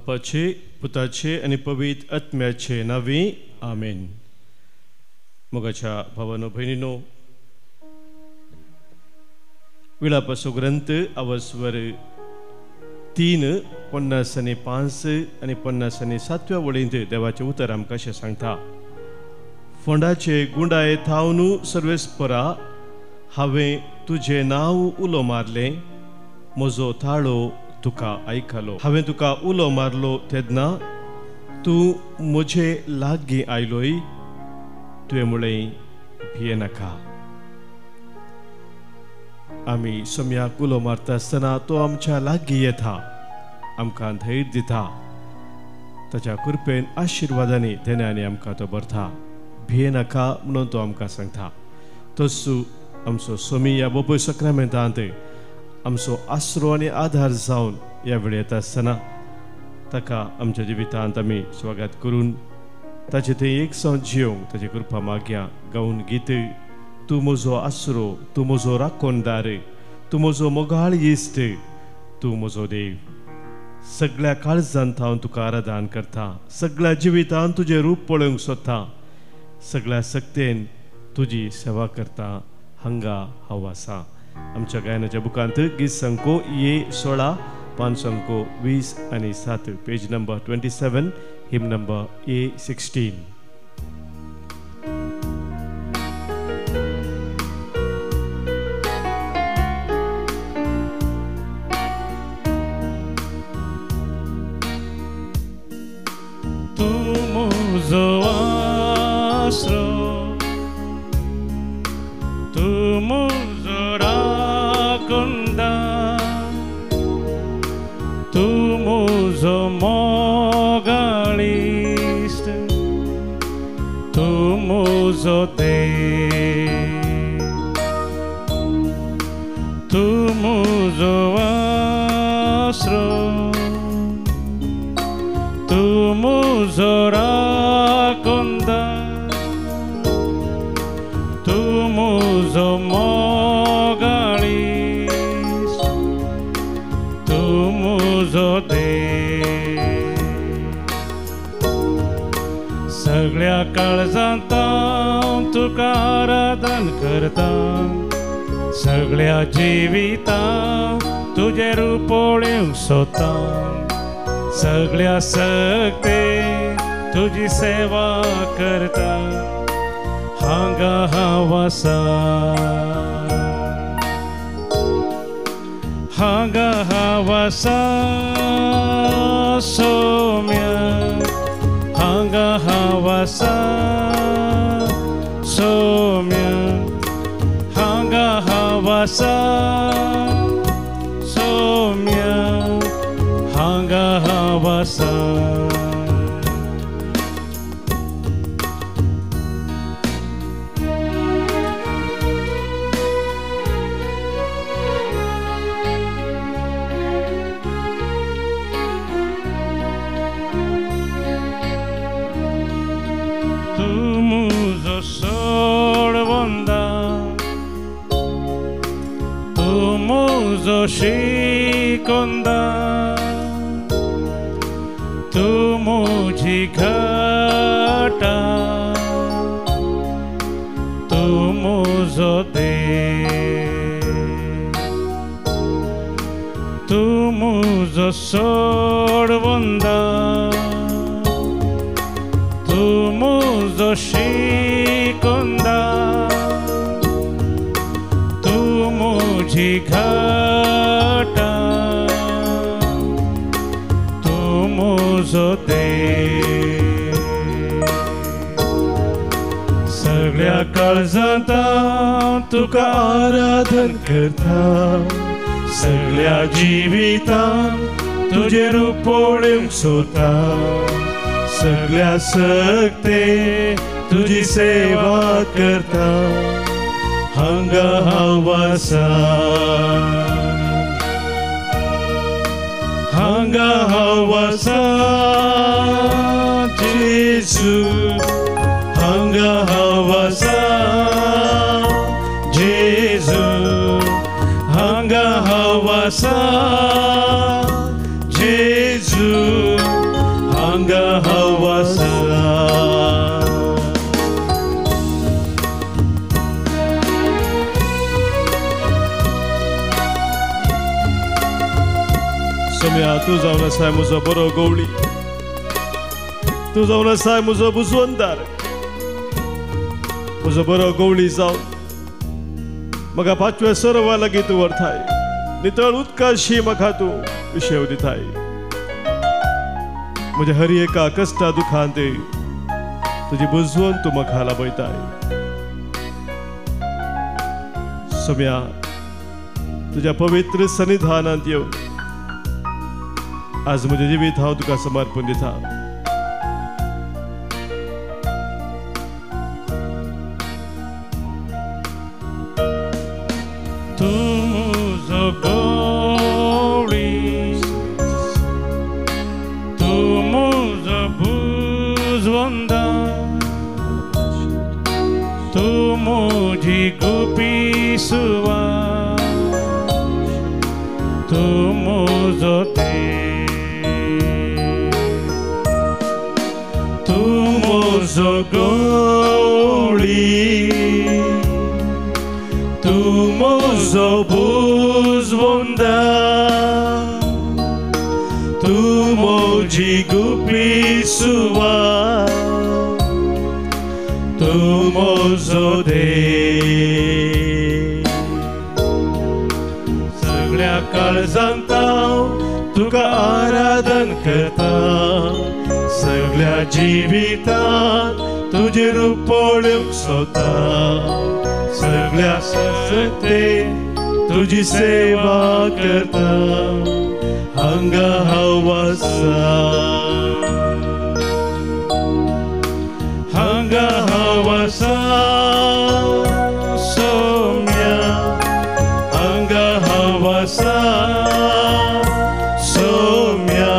बापाचे पुताचे आनी पवित्र आत्म्याचे नांवी आमेन. मोगाच्या भावानो भयणीनो, विलापाचो ग्रंथ अवस्वर 3 55 आनी 57 वळींत देवाचें उतर आमकां अशें सांगता, फोंडाचे गुंडाये थावन सर्वेस्परा हांवें तुजें नांव उलो मारलें, म्हजो ताळो तुका आयकलो. हांवें तुका उलो मारलो तेन्ना तूं म्हजे लागीं आयलोय, तुवें म्हळें भियेनाका. आमी सोम्याक उलो मारता आसतना तो आमच्या लागीं येता, आमकां धैर्य दिता, ताच्या कृपेन आशिर्वादांनी देण्यांनी आमकां तो भरता. भियेनाका म्हणून तो आमकां सांगता. तसो आमचो सोमी ह्या बोपय सक्रामेंतांत आमचो आसरो आनी आधार जावन ह्या वेळ येता आसतना ताका आमच्या जिवितांत आमी स्वागत करून ताचे थंय एक सावन जियोंक ताची कृपा मागया. गावन गीत, तूं म्हजो आसरो, तूं म्हजो राखणदार, तूं म्हजो मोगाळ इश्ट, तूं म्हजो देव. सगळ्या काळजांत हांव तुका आराधन करता, सगळ्या जिवितांत तुजें रूप पळोवंक सोदता, सगळ्या सक्तेन तुजी सेवा करता. हांगा हांव आसा. आमच्या गायनाच्या बुकांत गीत संको ए 16, 5 संको 20 आनी 7, पेज नंबर 27, हिम नंबर ए 16. तूं म्हजो आसरो, तूं म्हजो राखणदार, तूं म्हजो मोगाळ इश्ट, तूं म्हजो देव, तूं म्हजो आसरो, तूं म्हजो राखणदार, तूं म्हजो मोगाळ इश्ट, तूं म्हजो देव. सगळ्या काळजांत हांव तुका आराधन करता, सगळ्या जिवितांत तुजें रूप पळोवंक सोदता, सगळ्या सक्ते तुजी सेवा करता. हांगा हांव आसा, हांगा हांव आसा सोम्या, हांगा हांव आसा सोम्या, हांगा हांव आसा सोम्या, हांगा हांव आसा. तूं म्हजो सोडवंदा, तूं म्हजो शिकोंदा, तूं म्हजी घाटा, तूं म्हजो देव, तूं म्हजो सोडवंदा, तूं म्हजो शिकोंदा, तूं म्हजी घाटा, तूं म्हजो देव. सगळ्या काळजांत हांव तुका आराधन करता, सगळ्या जिवितांत तुजें रूप पळोवंक सोदता, सगळ्या सक्ते तुजी सेवा करता. हांगा हांव आसा, हांगा हांव आसा जेजू, हांगा हांव आसा जेजू, हांगा हांव आसा जेजू, सोम्या तूं जावन आसाय म्हजो बरो गवळी, तूं जावन आसाय म्हजो बुजवंदार, म्हजो बरो गवळी जावन म्हाका पांचव्या सरोवा लागीं तूं व्हरताय, नितळ उदकाशी म्हाका तूं विशेव दिताय। म्हज्या हर एका कश्टा दुखांत तुजी बुजवण तूं म्हाका लाभयताय। सोम्या तुज्या पवित्र सन्निधानांत येवन आज म्हजें जिवीत हांव तुका समर्पण दिता। तूं म्हजो गवळी, तूं म्हजो बुजवंदार, तूं म्हजी गुपी सुवा, तूं म्हजो देव, तूं म्हजो गवळी, तूं म्हजो बुजवंदार, तूं म्हजी गुपी सुवा, तूं म्हजो देव। सगळ्या काळजांत हांव तुका आराधन करता, सगळ्या जिवितांत तुजें रूप पळोवंक सोदता, सगळ्या सत्तेन तुजी सेवा करता, हांगा हांव आसा, हांगा हांव आसा सोम्या, हांगा हांव आसा सोम्या,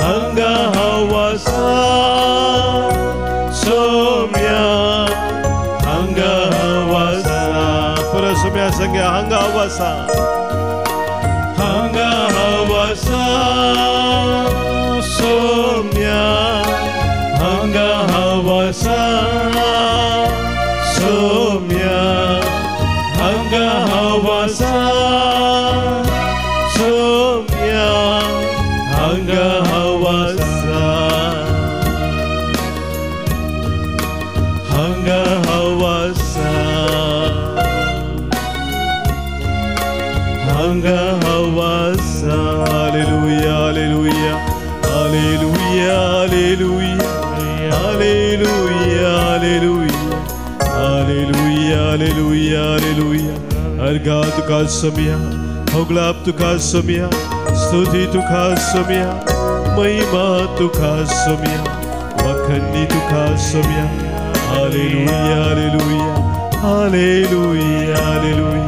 हांगा हांव आसा सोम्या, हांगा हांव आसा। परत सोम्या सांगया, हांगा हांव आसा, हांगा हांव आसा सोम्या, हांगा हांव आसा सोम्या, हांगा हांव आसा सोम्या, हांगा हांव आसा, हांगा हांव आसा, हांगा हांव आसा। Hallelujah, hallelujah, hallelujah, hallelujah, hallelujah, hallelujah, hallelujah, hallelujah, hallelujah. अर्घा तुका सोम्या, होगळाप तुका सोम्या, स्तुती तुका सोम्या, महिमा तुका सोम्या, वखंडी तुका सोम्या। Hallelujah, hallelujah, hallelujah, hallelujah,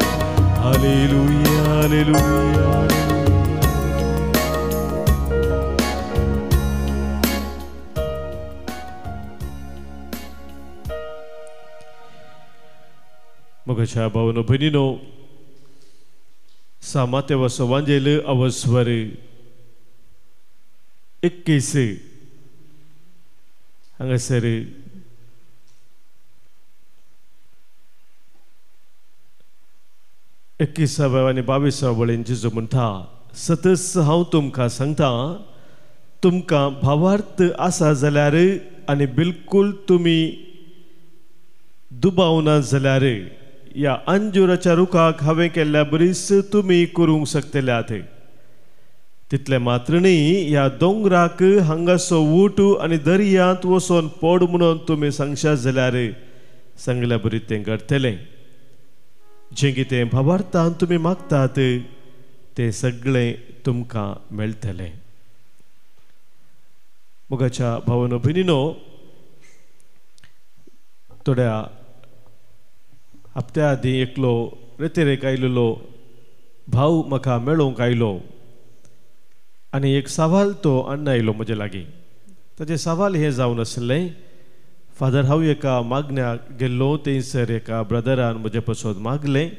hallelujah, hallelujah. मोगाच्या भावनो भयणीनो, सामातेवासो वांजेल अवस्वर 21 हांगासर 21व्या आनी 22व्या वळीन जेजू म्हणटा, सतच हांव तुमकां सांगता, तुमकां भावार्थ आसा जाल्यार आनी बिलकूल तुमी दुबावना जाल्यार ह्या अंजुराच्या रुखाक हांवें केल्ल्या बरीच तुमी करूंक शकतल्यात। तितलें मात्र न्ही, ह्या दोंगराक हांगासो उठ आनी दर्यांत वचोन पड म्हणून तुमी सांगशात जाल्यार सांगल्या बरी तें घडटलें। जें कितें भावार्थान तुमी मागतात तें सगळें तुमकां मेळटलें। मोगाच्या भावनो भयणीनो, थोड्या हप्त्या आदीं एकलो रेतेरेक आयलेलो भाव म्हाका मेळोवंक आयलो आनी एक सवाल तो अण्णा आयलो म्हजे लागीं। ताचें सवाल हें जावन आसलें, फादर हांव एका मागण्याक गेल्लो, थंयसर एका ब्रदरान म्हजे पसत मागलें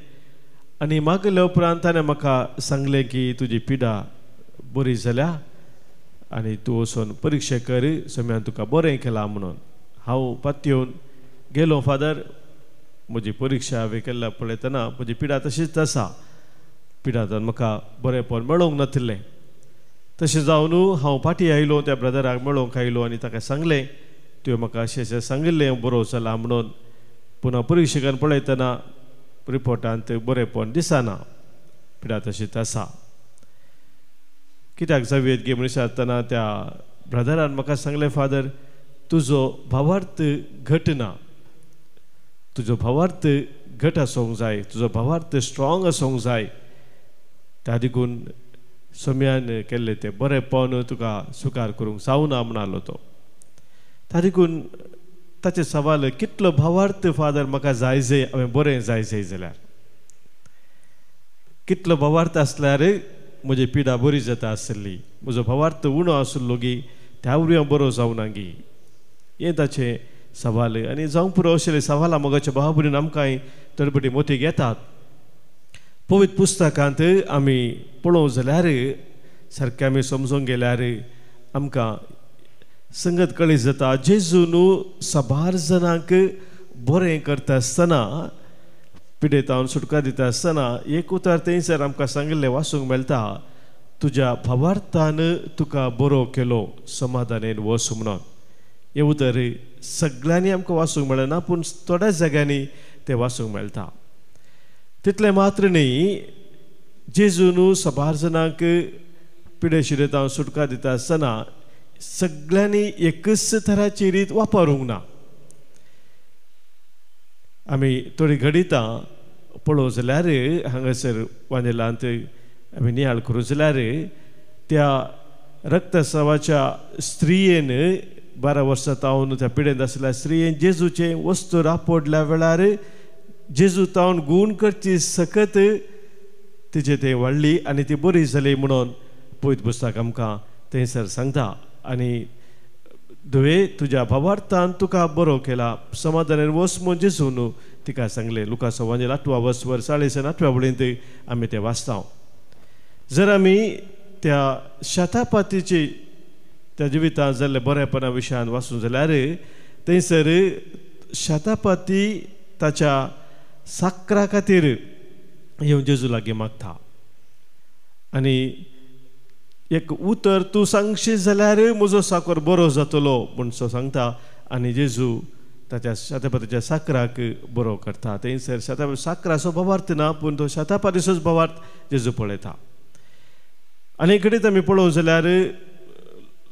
आनी मागल्या उपरांत ताणें म्हाका सांगलें की तुजी पिडा बरी जाल्या आनी तूं वचून परिक्षा कर, सम्यान तुका बरें केलां म्हणून। हांव पातयेवन गेलो, फादर म्हजी परिक्षा हांवें केल्ल्या पळयतना म्हजी पिडा तशीच आसा, पिडांतल्यान म्हाका बरेंपण मेळोंक नातिल्लें। तशें जावन हांव फाटीं आयलो, त्या ब्रदराक मेळोंक आयलो आनी ताका सांगलें, तुवें म्हाका अशें अशें सांगिल्लें बरो जाला म्हणून, पुन्हा परिक्षकान पळयतना रिपोर्टांत बरेंपण दिसना, पिडा तशीच आसा, कित्याक जावयेत गे म्हणून विचारतना त्या ब्रदरान म्हाका सांगलें, फादर तुजो भावार्थ घट ना, तुजो भावार्थ घट आसूंक जाय, तुजो भावार्थ स्ट्रॉंग आसूंक जाय, त्या देखून सोम्यान केल्लें तें बरेंपण तुका स्विकार करूंक जावना म्हणालो तो. त्या देखून ताचें सवाल कितलो भावार्थ फादर म्हाका जाय जाय, हांवें बरें जाय जाय जाल्यार कितलो भावार्थ आसल्यार म्हजी पिडा बरी जाता आसली, म्हजो भावार्थ उणो आसलो गी त्या वरवीं हांव बरो जावना गी, हें ताचें सवाल. आनी जावंक पुरो अशें सवालां मोगाच्या भावा भयणीन आमकांय तडबडी मोतीक येतात. पवित्र पुस्तकांत आमी पळोवंक जाल्यार सारकें आमी समजूंक गेल्यार आमकां संगत कळी जाता, जेजून साबार जाणांक बरें करता आसतना, पिडेतावन सुटका दिता आसतना एक उतर थंयसर आमकां सांगिल्लें वाचूंक मेळटा, तुज्या भावार्थान तुका बरो केलो, समाधानेन वच म्हणून. हें उतर सगळ्यांनी आमकां वाचूंक मेळना, पूण थोड्या जाग्यांनी तें वाचूंक मेळटा. तितलें मात्र न्ही, जेजून साबार जाणांक पिडे शिरेतावन सुटका दिता आसतना सगळ्यांनी एकच तराची रीत वापरूंक ना. आमी थोडी घडितां पळोवंक जाल्यार हांगासर वांजेलांत आमी नियाळ करूं जाल्यार त्या रक्तस्रावाच्या स्त्रियेन 12 वर्सां तावन त्या पिडेंत आसल्या स्त्रियेन जेजूचें वस्तू रापोडल्या वेळार जेजू तावन गूण करची सकत तिचे तें वाडली आनी ती बरी जाली म्हणून पवित्र पुस्तक आमकां थंयसर सांगता. आनी धुवे तुज्या भावार्थान तुका बरो केला, समाधानान वच म्हूण जेजून तिका सांगलें. लुकास वांजेल 8व्या वर्सभर 40 आनी 8व्या वळींत आमी तें वाचता. जर आमी त्या शतापातीची त्या जिवितांत जाल्ले बरेपणा विशयान वाचूं जाल्यार थंयसर शतापाती ताच्या साकरा खातीर येवन जेजू लागीं मागता आनी एक उतर तूं सांगशी जाल्यार म्हजो साकर बरो जातलो म्हूण सो सांगता आनी जेजू ताच्या शतापातीच्या साकराक बरो करता. थंयसर शतापाती साकराचो भावार्थ ना, पूण तो शतापातीचोच भावार्थ जेजू पळयता. आनी कडेन आमी पळोवंक जाल्यार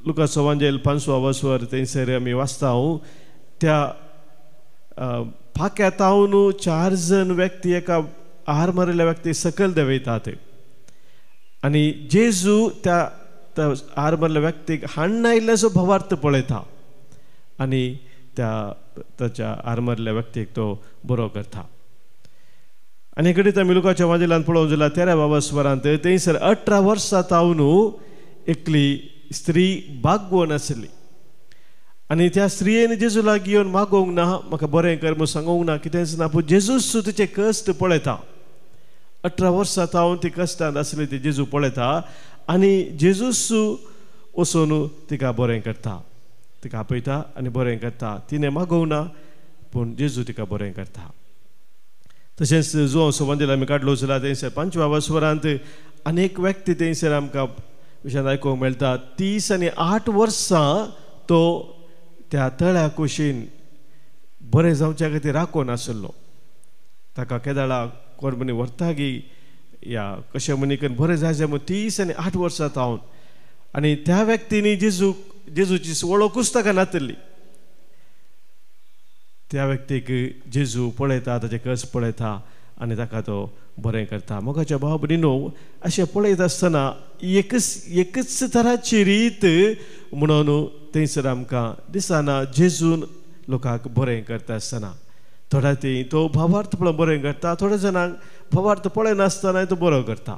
लुकास वांजेल 5व्या वर्सभर थंयसर आमी वाचता त्या फाक्या तावन 4 जण व्यक्ती एका आहार मारिल्ल्या व्यक्ती सकयल देंवयतात आनी जेजू त्या आहार मारिल्ल्या व्यक्तीक हाण्ण आयिल्ल्याचो भावार्थ पळयता आनी त्या ताच्या आहार मारिल्ल्या व्यक्तीक तो बरो करता. आनी कडेन आमी लुकाच्या वांजेलान पळोवंक जाल्यार 13व्या वर्सभरांत थंयसर 18 वर्सां तावन एकली स्त्री बागवण आसली आनी त्या स्त्रियेन जेजू लागीं येवन मागोवंक ना, म्हाका बरें कर म्हूण सांगूंक ना, कितेंच ना, पूण जेजूच तिचे कश्ट पळयता. 18 वर्सां तावन ती कश्टांत आसली ती जेजू पळयता आनी जेजूस वचून तिका बरें करता, तिका आपयता आनी बरें करता. तिणें मागोवंक ना, पूण जेजू तिका बरें करता. तशेंच जुवांव सोबंदील आमी काडलो जाल्यार थंयसर 5व्या वर्सभरांत अनेक व्यक्ती थंयसर आमकां विशयान आयकूंक मेळटा. 30 आनी 8 वर्सां तो त्या तळ्या कुशीन बरें जावच्या खातीर राखून आशिल्लो. ताका केदाळा कोण म्हणी व्हरता गी या कशें म्हणी करून बरें जाय जाय म्हूण 30 आनी 8 वर्सां तावन आनी त्या व्यक्तींनी जेजूची वळखूच ताका नातिल्ली. त्या व्यक्तीक जेजू पळयता, ताचे कस पळयता आनी ताका तो बरें करता. मोगाच्या भाव भयणीनो, अशें पळयत आसतना एकच तराची रीत म्हणून थंयसर आमकां दिसना जेजून लोकांक बरें करता आसतना. थोड्या ती तो भावार्थ पळोवन बरें करता, थोड्या जाणांक भावार्थ पळयनासतना तो बरो करता.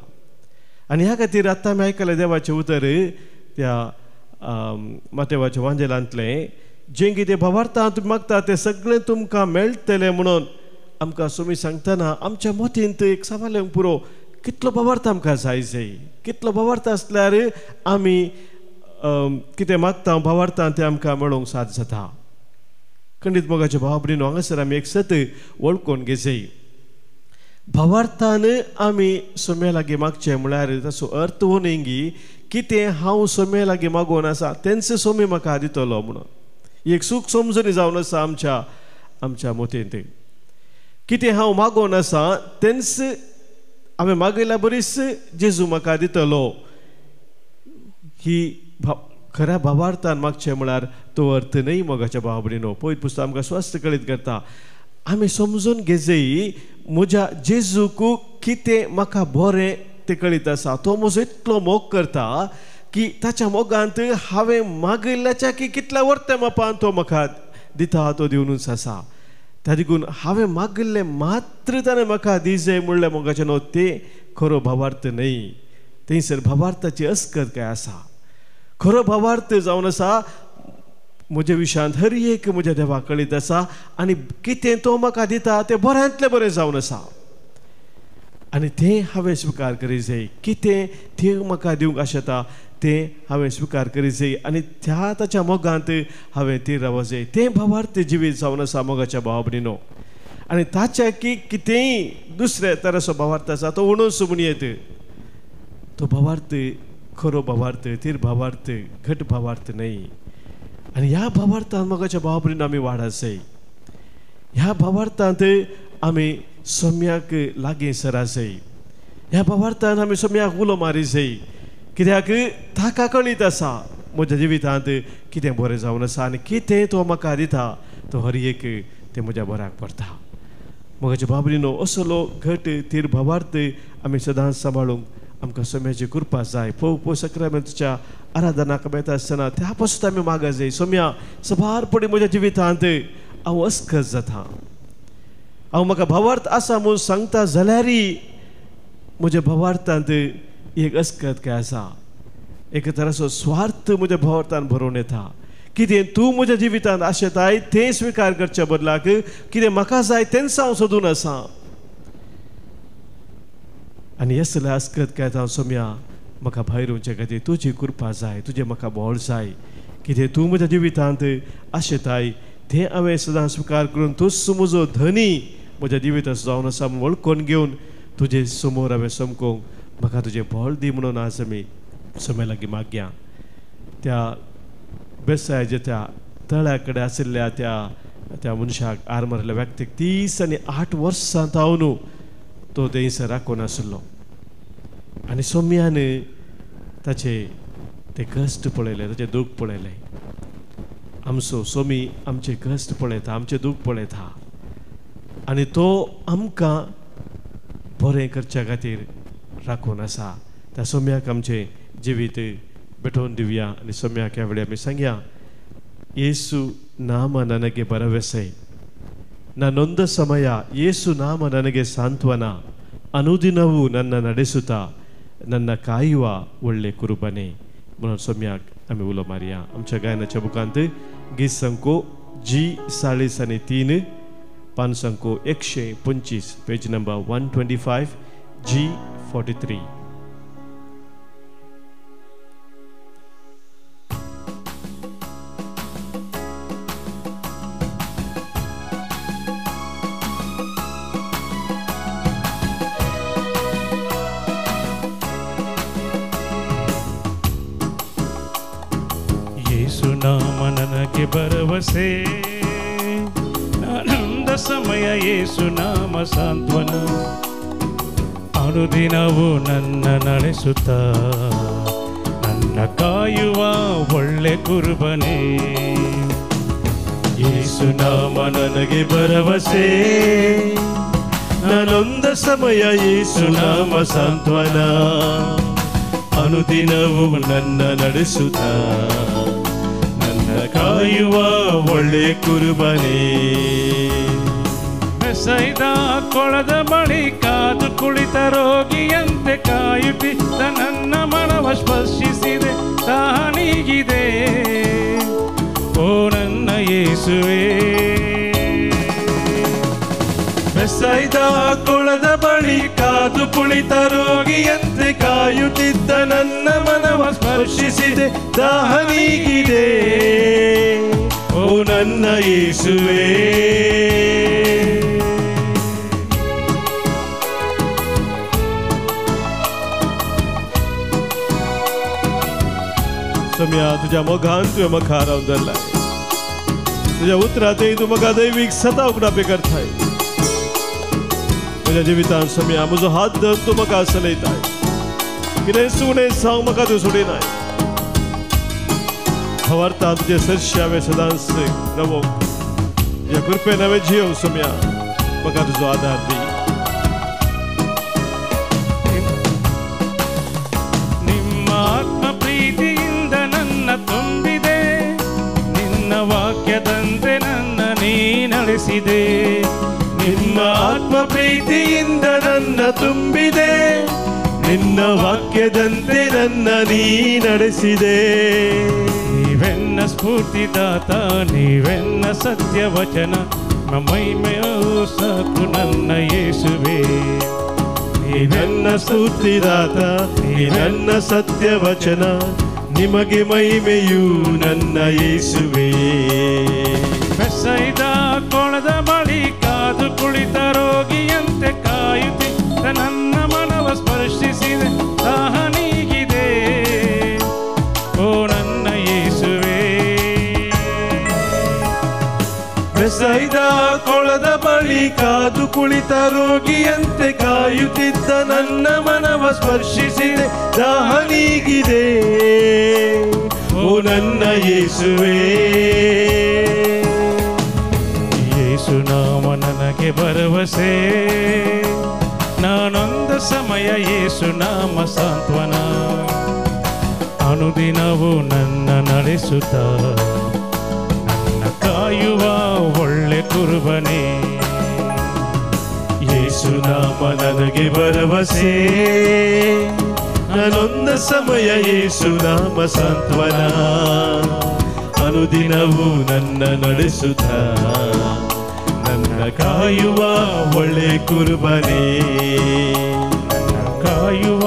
आनी ह्या खातीर आतां आमी आयकलें देवाचें उतर त्या मातेवाच्या वांजेलांतलें, जें कितें भावार्थान तुमी मागता तें सगळें तुमकां मेळटलें म्हणून आमकां स्वामी सांगतना आमच्या मतींत एक सवाल येवंक पुरो, कितलो भावार्थ आमकां जाय जाय, कितलो भावार्थ आसल्यार आमी कितें मागता भावार्थान तें आमकां मेळोवंक साथ जाता. खंडीत मोगाच्या भावा भयणीनो, हांगासर आमी एक सत वळखून घेवचें. भावार्थान आमी सोम्या लागीं मागचें म्हळ्यार ताचो अर्थ हो न्ही की कितें हांव सोम्या लागीं मागोवन आसा तेंच सोमी म्हाका दितलो म्हणून एक सूख समजणी जावन आसा आमच्या आमच्या मतींत. कितें हांव मागोवन आसा तेंच हांवें मागयल्या बरीच जेजू म्हाका दितलो ही खऱ्या भावार्थान मागचें म्हळ्यार तो अर्थ न्हय. मोगाच्या भावा भयणीनो, पवित्र पुस्तक आमकां स्वस्थ कळीत करता आमी समजून घेजय म्हज्या जेजूक कितें म्हाका बरें तें कळीत आसा. तो म्हजो इतलो मोग करता की ताच्या मोगांत हांवें मागयल्ल्याच्या की कितल्या वर्ते मापान तो म्हाका दिता तो दिवनूच आसा. त्या देखून हांवें मागिल्लें मात्र ताणें म्हाका दिजय म्हणलें मोगाचें न्हू तें खरो भावार्थ न्हय. थंयसर भावार्थाची अस्कत काय आसा. खरो भावार्थ जावन आसा म्हज्या विशयांत हर एक म्हज्या देवाक कळीत आसा आनी कितें तो म्हाका दिता तें बऱ्यांतलें बरें जावन आसा आनी तें हांवें स्विकार करी जाय. कितें तें म्हाका दिवंक आशेता तें हांवें स्विकार करी जाय आनी त्या ताच्या मोगांत हांवें ती रावं जाय. तें भावार्थ जिवीत जावन आसा मोगाच्या भावा भयणीनो. आनी ताच्या की कितेंय दुसरे तरेचो भावार्थ आसा तो उणूच म्हूण येत. तो भावार्थ खरो भावार्थ, थीर भावार्थ, घट भावार्थ न्हय. आनी ह्या भावार्थान मोगाच्या भावा भयणीनो आमी वाड आसय. ह्या भावार्थांत आमी सम्याक लागीं सरासय. ह्या भावार्थान आमी सम्याक उलो मारी जाय कित्याक ताका कळीत आसा म्हज्या जिवितांत कितें बरें जावन आसा आनी कितें तो म्हाका दिता तो हर एक तें म्हज्या बऱ्याक पडटा. मोगाच्या भावा भयणीनो, असलो घट थीर भावार्थ आमी सदांच सांबाळूंक आमकां सोम्याची कृपा जाय. पवित्र सक्रामेंताच्या आराधनाक येता आसतना त्या पासून आमी मागा जाय, सोम्या सबार पडी म्हज्या जिवितांत हांव अस्कत जाता, हांव म्हाका भावार्थ आसा म्हूण सांगता जाल्यारय म्हज्या भावार्थांत एक अस्कत काय आसा, एक तराचो स्वार्थ म्हज्या भावार्थान भरोवन येता. कितें तूं म्हज्या जिवितांत आशेताय तें स्विकार करच्या बदलाक कितें म्हाका जाय तेंच हांव सोदून आसा. आनी असले अस्कत काय हांव सोम्या म्हाका भायर वचचे खातीर तुजी कृपा जाय, तुजें म्हाका बळ जाय. कितें तूं म्हज्या जिवितांत आशेताय तें हांवें सदां स्विकार करून तूंच म्हजो धनी म्हज्या जिवितांत जावन आसा म्हूण वळखून घेवन तुजे समोर हांवें समकोंक म्हाका तुजें बळ दी म्हणून आज आमी सोम्या लागीं मागया. त्या बेसायाच्या त्या तळ्या कडेन आशिल्ल्या त्या त्या मनशाक आर मारिल्ल्या व्यक्तीक 30 आनी 8 वर्सां तावन तो थंयसर राखून आशिल्लो आनी सोम्यान ताचे ते कश्ट पळयले, ताचें दूख पळयलें. आमचो सोमी आमचे कश्ट पळयता, आमचें दूख पळयता आनी तो आमकां बरें करच्या खातीर राखून आसा. त्या सोम्याक आमचें जिवीत भेटोवन दिवया आनी सोम्याक ह्या वेळी आमी सांगया, येसू नाम ನನಗೆ ಭರವಸೆ, ನಾನೊಂದ ಸಮಯ ಯೇಸು ನಾಮ ನನಗೆ ಸಾಂತ್ವನ, ಅನುದಿನವೂ ನನ್ನ ನಡೆಸುತ್ತಾ ನನ್ನ ಕಾಯುವ ಒಳ್ಳೆ ಕುರುಬನೆ म्हणून सोम्याक आमी उलो मारया. आमच्या गायनाच्या बुकांत गीत संको जी 40 आनी 3, पान संको 125, पेज नंबर 125, जी 43. ಭರವಸೆ ಆನಂದ ಸಮಯ ಯೇಸು ನಾಮ ಸಾಂತ್ವನ, ಅನುದಿನವೂ ನನ್ನ ನಡೆಸುತ್ತ ನನ್ನ ಕಾಯುವ ಒಳ್ಳೆ ಕುರುಬನೇ. ಯೇಸು ನಾಮ ನನಗೆ ಭರವಸೆ, ನಾನೊಂದ ಸಮಯ ಯೇಸು ನಾಮ ಸಾಂತ್ವನ, ಅನುದಿನವೂ ನನ್ನ ನಡೆಸುತ್ತ ಕಾಯುವ ಒಳ್ಳೆ ಕುರುಬನೇ. ಬೆಸೈದ ಕೊಳದ ಬಳಿ ಕಾದು ಕುಳಿತ ರೋಗಿಯಂತೆ ಕಾಯುತ್ತಿದ್ದ ನನ್ನ ಮನವ ಸ್ಪರ್ಶಿಸಿದೆ ತಾನೀಗಿದೆ ಓ ನನ್ನ ಯೇಸುವೆ. ಬೆಸೈದ ಕೊಳದ ಬಳಿ ಕಾದು ಕುಳಿತ ರೋಗಿಯಂತೆ ಕಾಯುತ್ತಿದ್ದ ನನ್ನ ಮನವ ಸ್ಪರ್ಶಿಸಿದೆ ದಾಹ ನೀಗಿದೆ ಓ ನನ್ನ ಯೇಸುವೆ. सोम्या तुज्या मोगान तुवें म्हाका रावन धरलाय. तुज्या उतरांतय तूं म्हाका दैवीक सता उगडापे करताय. म्हज्या जिवितान सोम्या म्हजो हात धरून तूं म्हाका चलयताय. कितें सुणें सांग म्हाका तूं सोडिनाय. खबरता तुजे सरशी हांवें सदांच रावोंक. तुज्या कृपेन हांवें जियोंक सोम्या म्हाका तुजो आदार दी. ನಿಮ್ಮ ಆತ್ಮ ಪ್ರೀತಿಯಿಂದ ನನ್ನ ತುಂಬಿದೆ, ನಿನ್ನ ವಾಕ್ಯದಂತೆ ನನ್ನ ನೀ ನಡೆಸಿದೆ. ನಿನ್ನ ಆತ್ಮ ಪ್ರೀತಿಯಿಂದ ನನ್ನ ತುಂಬಿದೆ, ನಿನ್ನ ವಾಕ್ಯದಂತೆ ನನ್ನ ನೀ ನಡೆಸಿದೆ. ನೀವೆನ್ನ ಸ್ಫೂರ್ತಿದಾತ, ನೀವೆನ್ನ ಸತ್ಯವಚನ, ಮಹಿಮೆಯು ಸಾಕು ನನ್ನ ಯೇಸುವೆ. ನೀವೆನ್ನ ಸ್ಫೂರ್ತಿದಾತ, ನೀವೆನ್ನ ಸತ್ಯವಚನ, ನಿಮಗೆ ಮಹಿಮೆಯು ನನ್ನ ಯೇಸುವೆ. ಬೆಸೈದ ಕೊಳದ ಬಳಿ ಕಾದು ಕುಳಿತ ರೋಗಿಯಂತೆ ಕಾಯುತ್ತಿದ್ದ ನನ್ನ ಮನವ ಸ್ಪರ್ಶಿಸಿದೆ, ದಾಹ ನೀಗಿದೆ ಓ ನನ್ನ ಯೇಸುವೆ. ಬೆಸೈದ ಕೊಳದ ಬಳಿ ಕಾದು ಕುಳಿತ ರೋಗಿಯಂತೆ ಕಾಯುತ್ತಿದ್ದ ನನ್ನ ಮನವ ಸ್ಪರ್ಶಿಸಿದೆ, ದಾಹ ನೀಗಿದೆ ಓ ನನ್ನ ಯೇಸುವೆ. ಯೇಸು ನಾಮ ನನಗೆ ಭರವಸೆ, ನಾನೊಂದ ಸಮಯ ಯೇಸು ನಾಮ ಸಾಂತ್ವನ, ಅನುದಿನವೂ ನನ್ನ ನಡೆಸುತ್ತ ನನ್ನ ಕಾಯುವ ಒಳ್ಳೆ ಕುರುಬನೇ. ಯೇಸು ನಾಮ ನನಗೆ ಭರವಸೆ, ನಾನೊಂದ ಸಮಯ ಯೇಸು ನಾಮ ಸಾಂತ್ವನ, ಅನುದಿನವೂ ನನ್ನ ನಡೆಸುತ್ತ ನನ್ನ ಕಾಯುವ ಒಳ್ಳೆ ಕುರುಬನೇ. ನನ್ನ ಕಾಯುವ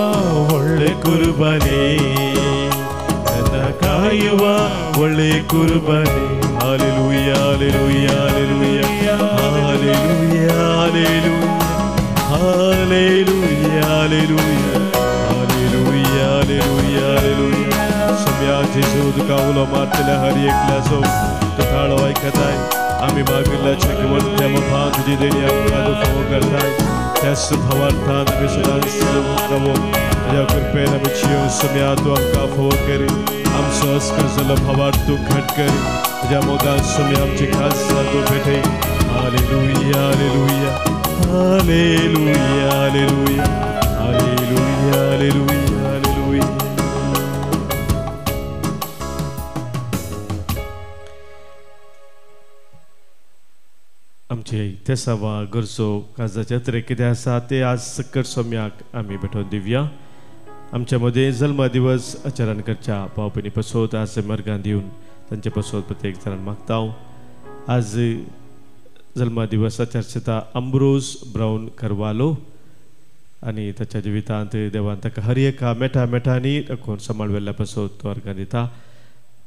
ಒಳ್ಳೆ ಕುರುಬನೇ, ನನ್ನ ಕಾಯುವ ಒಳ್ಳೆ ಕುರುಬನೇ. Hallelujah, hallelujah, hallelujah, hallelujah, hallelujah, hallelujah, hallelujah, hallelujah, hallelujah. Saumya जेजू तुका उलो मारतल्या हर एकल्याचो तो ताळो आयकताय. आमी मागिल्ल्या चक्रवर्त्या मुखार तुजी देणी आमकां तूं फावो करताय. त्याच भावार्थान आमी सदांच रावोंक तुज्या कृपेन आमी जियोंक. सोम्या तूं आमकां फावो करी, आमचो अस्कर जाल्लो भावार्थ तूं घट करी. तुज्या मोगान सोम्या आमची खास तूं भेटय. Hallelujah, hallelujah, hallelujah, hallelujah, hallelujah, hallelujah, hallelujah. आमचे तेसावा गरजो काजाचे अत्रे कितें आसा ते आज सक्कर सोम्याक आमी भेटोवन दिवया. आमच्या मदें जल्म दिवस आचरण करच्या भावपणी पसोत आज मर्गान दिवन तांचे पसोत प्रत्येक जाणान मागता. आज जल्म दिवस आचरता अम्ब्रोज ब्रावन करवालो आनी ताच्या जिवितांत देवान ताका हर एका मेठा मेठांनी कोण सांबाळ वेल्ल्या पसोत तो अर्गान दिता.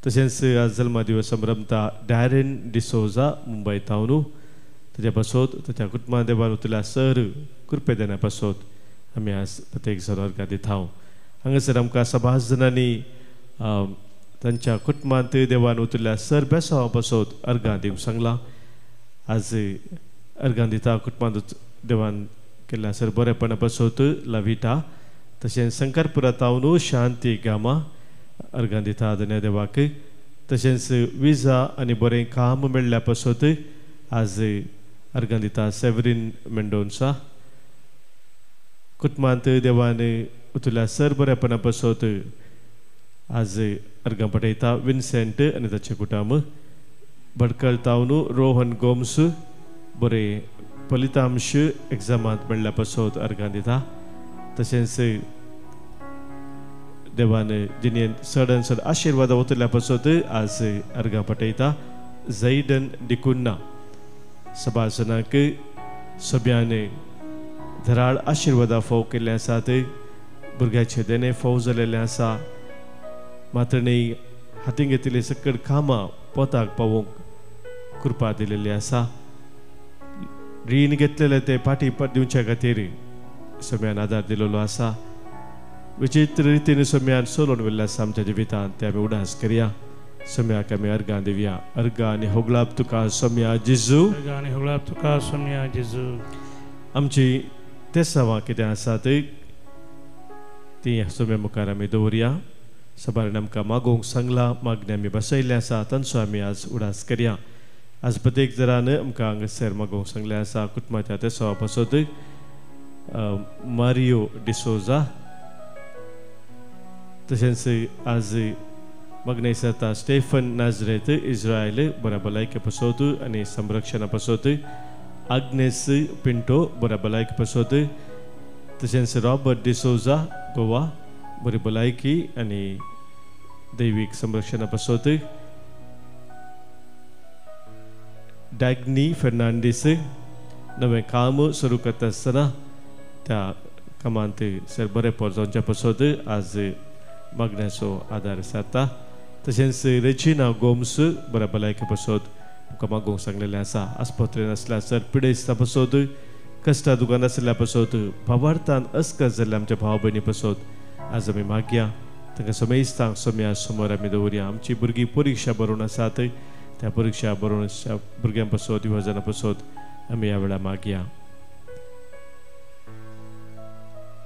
तशेंच आज जल्म दिवस संभ्रमता डॅरेन डिसोजा मुंबय तावनू ताच्या पासत ताच्या कुटुंबा देवान उतरल्या सर कृपे देण्या पासत आमी आज प्रत्येक जाण अर्गां दिता. हांगासर आमकां सभास जाणांनी तांच्या कुटुंबांत देवान उतरल्या सर बेसांवा पासत अर्गां दिवंक सांगलां. आज अर्गां दिता कुटुंबांत देवान केल्ल्या सर बरेपणा पासत लविटा, तशेंच शंकरपुरा तावनू शांती गामा अर्गां दिता धन्य देवाक. तशेंच विजा आनी बरें काम मेळ्ळ्या पासत आज अर्गां दिता सेवरीन मेंडोन्सा. कुटुंबांत देवान उतरल्या सर बरेपणा पासत आज अर्गां पठयता विन्सेंट आनी ताचें कुटुंब. भडकल तावनू रोहन गोम्स बरें फलितांश एग्जामांत मेळ्ळ्या पासत अर्गां दिता. तशेंच देवान जिणेंत चड आनी चड आशिर्वाद उतरल्या पासत आज अर्गां पठयता जैडन डिकुन्ना. सभासनाक सभ्यान धराळ आशिर्वादा फोव केल्ले आसात. भुरग्याचे देणे फोव जालेले आसा. मात्र न्ही हातीन घेतिल्ली सकड कामां पोताक पावोवंक कृपा दिलेली आसा. रीण घेतलेले ते फाटी दिवच्या खातीर सगळ्यान आदार दिलेलो आसा. विचित्र रितीन सोम्यान सोलोवन व्हेल्लें आसा आमच्या जिवितांत ते आमी उडास करया. सोम्याक आमी अर्गां दिवया. अर्गां आनी होगळाप तुका सोम्या जेजू. अर्गां आनी होगळाप तुका सोम्या जेजू. आमची तेसावां कितें आसात ती सोम्या मुखार आमी दवरया. सबारान आमकां मागोवंक सांगलां, मागणें आमी बसयल्लें आसा तांचो आमी आज उडास करया. आज प्रत्येक जरान आमकां हांगासर मागोवंक सांगलें आसा. कुटुंबाच्या तेसावा पासत मारियो डिसोजा, तशेंच आज मागणें जाता स्टेफन नाजरेत इस्रायल बऱ्या भलायके पासत आनी संरक्षणा पासत, आग्नेस पिंटो बऱ्या भलायके पासत, तशेंच रॉबर्ट डिसोजा गोवा बरी भलायकी आनी दैवीक संरक्षणा पासत, डॅग्नी फेर्नांडीस नवें काम सुरू करता आसतना त्या कामांत सर बरें पोर जावच्या पासत आज मागण्याचो आदार सारता. तशेंच रेजिना गोम्स बऱ्या भलायके पासत आमकां मागोवंक सांगलेलें आसा. आस्पत्रेन आसल्या सर पिडेस्ता पासत, कश्टा दुकान आशिल्ल्या पासत, भावार्थान अस्कस जाल्ल्या आमच्या भाव भयणी पासत आज आमी मागया. तांकां समेस्तांक सोम्या समोर आमी दवरया. आमची भुरगीं परिक्षा बरोवन आसात त्या परिक्षा बरोवन भुरग्यां पासत युवजना पासत आमी ह्या वेळार मागया.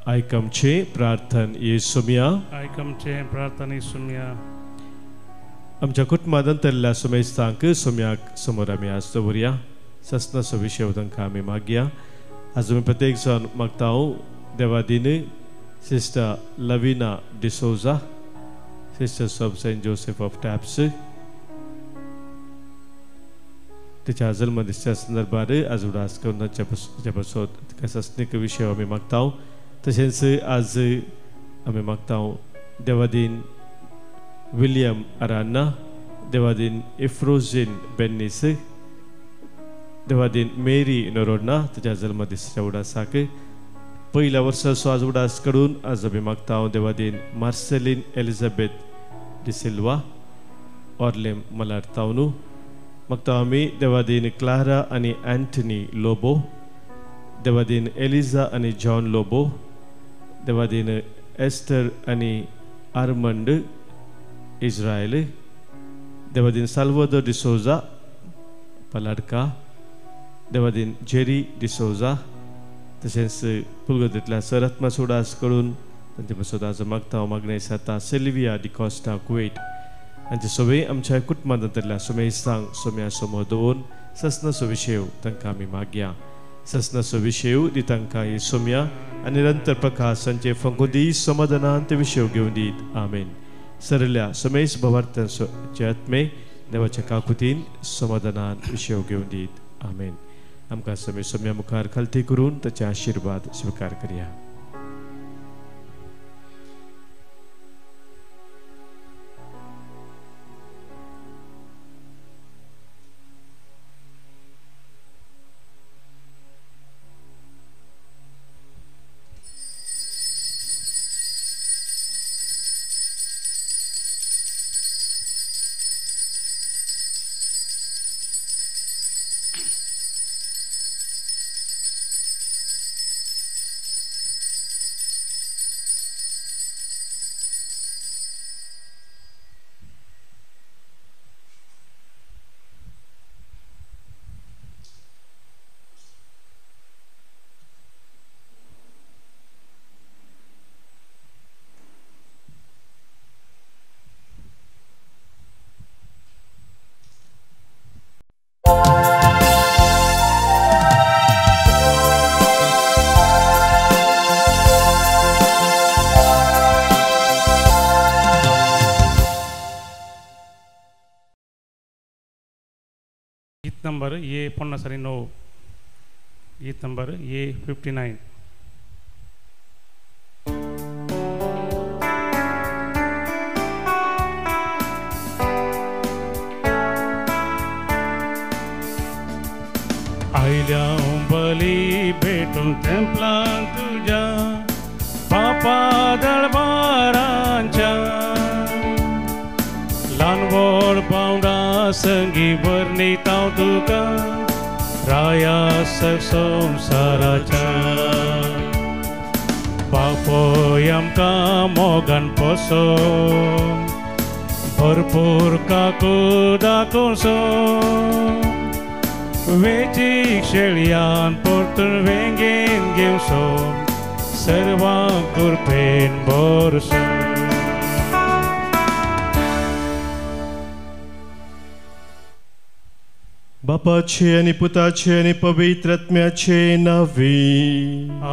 आयक आमचें प्रार्थन ये सोम्या. आयक आमचें प्रार्थन ये सोम्या. आमच्या कुटुंबांत अंतरल्या समेस्तांक सोम्याक समोर आमी आज दवरया. ससनाचो विशय तांकां आमी मागया. आज आमी प्रत्येक जाण मागता हांव Devadin sister Lavina D'Souza, sisters of Saint Joseph of Taps, तिच्या जल्मदिसाच्या संदर्भार आज उडास करून तांच्या पासत तिका सस्नीक विशय आमी मागता. तशेंच आज आमी मागता देवादीन विलियम अरान्ना, देवादीन इफ्रोजीन बेन्नीस, देवादीन मेरी नरोडना तिच्या जल्मदिसाच्या उडासाक पयल्या वर्साचो आज उडास करून आज आमी मागता देवादीन मार्सेलीन एलिझाबेथ डिसिल्वा ऑर्लेम मलार तावनू. मागता आमी देवादीन क्लारा आनी अँटनी लोबो, देवादीन एलिजा आनी जॉन लोबो, देवादीन एस्टर आनी आर्मंड इस्रायल, देवादीन साल्वादोर डिसोजा पलाडका, देवादीन जेरी डिसोजा, तशेंच पुलगतींतल्या सरात्मा उडास करून तांचे पासत आज मागता मागणें जाता सिल्विया डिकॉस्टा कुवेट हांचे सगळे आमच्या कुटुंबांतल्या सोमेस्तांक सोम्या समोर दवरून ससनाचो विशय तांकां आमी मागया. ससनाचो विशय दी तांकां हे सोम्या आनी निरंतर प्रकाश हांचे फंगोदी समाधानान ते विशय घेवन दीत. आमेन. सरल्या समेस भवार्थांचे आत्मे देवाच्या काकुतीन समाधानान विशय घेवन दीत. आमेन. आमकां समे सोम्या मुखार खालती करून ताचे आशिर्वाद स्विकार करया. नंबर ए 59, गीत नंबर ए 59। आयल्या बली भेटून तेंपलान तुज्या बापा दरबारांच्या ल्हान व्हड भावंडां संगी वर्णित हांव तुका राया संवसाराच्या बापोय आमकां मोगान पोसो भरपूर काकू दाखोवचो वेचीक शेळयान परतून वेंगेन घेवचो सर्वांक कृपेन भरसो. बापाचे आनी पुताचे आनी पवित्र आत्म्याचे नांवे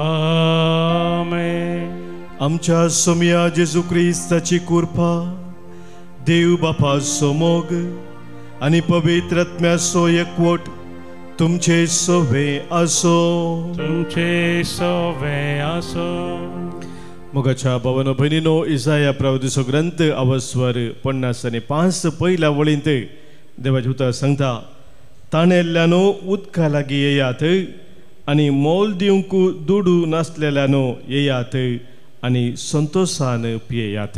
आमेन. आमच्या सोमया जेजू क्रिस्ताची कृपा, देव बापाचो मोग आनी पवित्र आत्म्याचो एकवट तुमचे सोवे आसो. तुमचे सोवे आसो. मोगाच्या भावानो भयणीनो, इसाया प्रवादीचो ग्रंथ अवस्वर 55 पयल्या वळींत देवाचें उतर सांगता, ताणेल्ल्यानो उदका लागीं येयात आनी मोल दिवंक दुडू नासलेल्यानो येयात आनी संतोशान पियेयात.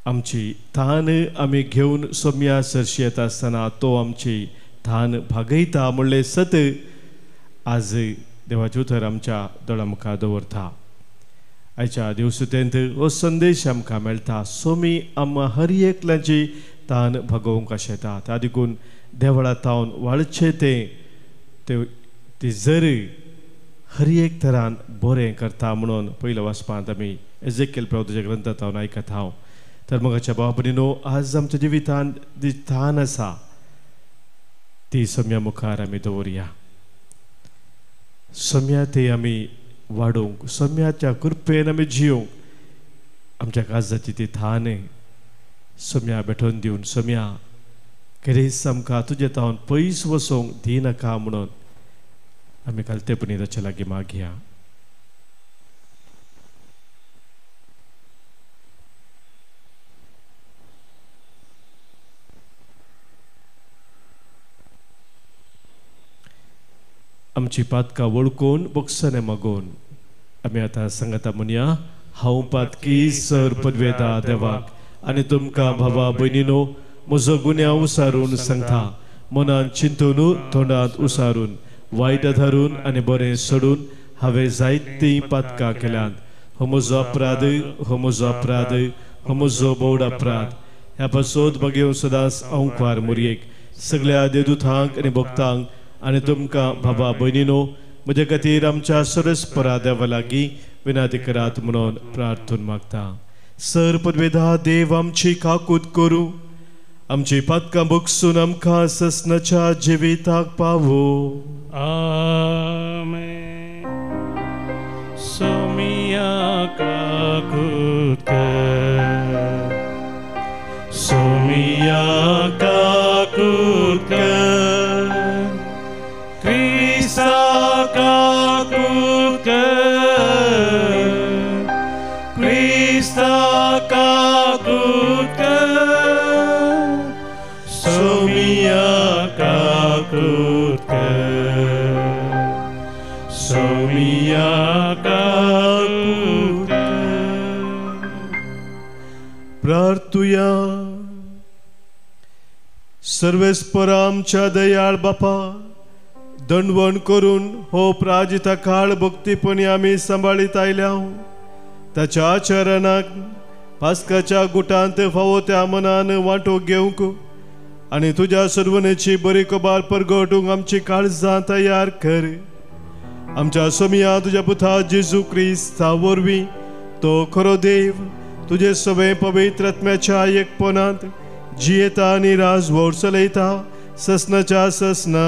आमची तान आमी घेवन सोम्या सरशी येता आसतना तो आमची तान भागयता म्हणलें सत आज देवाचें उतर आमच्या दोळा मुखार दवरता. आयच्या देवसुतेंत हो संदेश आमकां मेळटा, सोमी आमकां हर एकल्याची तान भागोवंक आशेता. त्या देखून देवळा तावन वाळचें तें ती जरी हर एक तरान बरें करता म्हणून पयल्या वाचपांत आमी एजेकेल प्रवताच्या ग्रंथांत हांव आयकत हांव. तर मोगाच्या भाव भयणीनो, आज आमच्या जिवितांत जी तान आसा ती सम्या मुखार आमी दवरया. सम्या ते आमी वाडोवंक, सम्याच्या कृपेन आमी जियोंक आमच्या काळजाची ती थान सम्या भेटोवन दिवन सम्या केरीस आमकां तुजे तावन पयस वचोंक दिनाका म्हणून आमी कालतेपणी ताच्या लागीं मागया. आमची पातकां वळखून बोगसणे मागून आमी आतां सांगता म्हणया, हांव पातकी सर पदवेता देवाक आनी तुमकां भावा भयणीनो म्हजो गुन्यांव उसारून सांगता, मनान चिंतून तोंडांत उसारून वायट धरून आनी बरें सोडून हांवें जायतीं पातकां केल्यांत. हो म्हजो अपराध, हो म्हजो अपराध, हो म्हजो बोड अपराध. ह्या पासत बगेव सदांच अंकवार मुरयेक सगळ्या देदुतांक आनी भक्तांक आनी तुमकां बाबा भयणीनो म्हजे खातीर आमच्या सरस्परा देवा लागीं विनंती करात म्हणून प्रार्थून मागता. सर पदवेदा देव आमची काकूत करूं, आमची पातकां बगसून आमकां ससनाच्या जिविताक पावो. आमेन. सोमिया काकूत कर, सोमिया काकूत कर, क्रिस्ता काकूत कर, क्रिस्ता काकूत कर, सोमिया काकूत कर, सोमिया काकूत कर. प्रार्थुया. सर्वेस्परा आमच्या दयाळ बापा, दंडवण करून हो प्राजिता काळ भक्तीपणी आमी सांबाळीत आयल्या. ताच्या चरणाक पास्काच्या गुटांत फावो त्या मनान वांटो घेवंक आनी तुज्या सर्वनेची बरी कबार परगटूंक आमची काळजां तयार कर. आमच्या सोमिया तुज्या पुता जेजू क्रिस्ता वरवीं तो खरो देव तुजे सगळे पवित्र आत्म्याच्या एकपणांत जियेता आनी राजवट चलयता ससनाच्या ससना.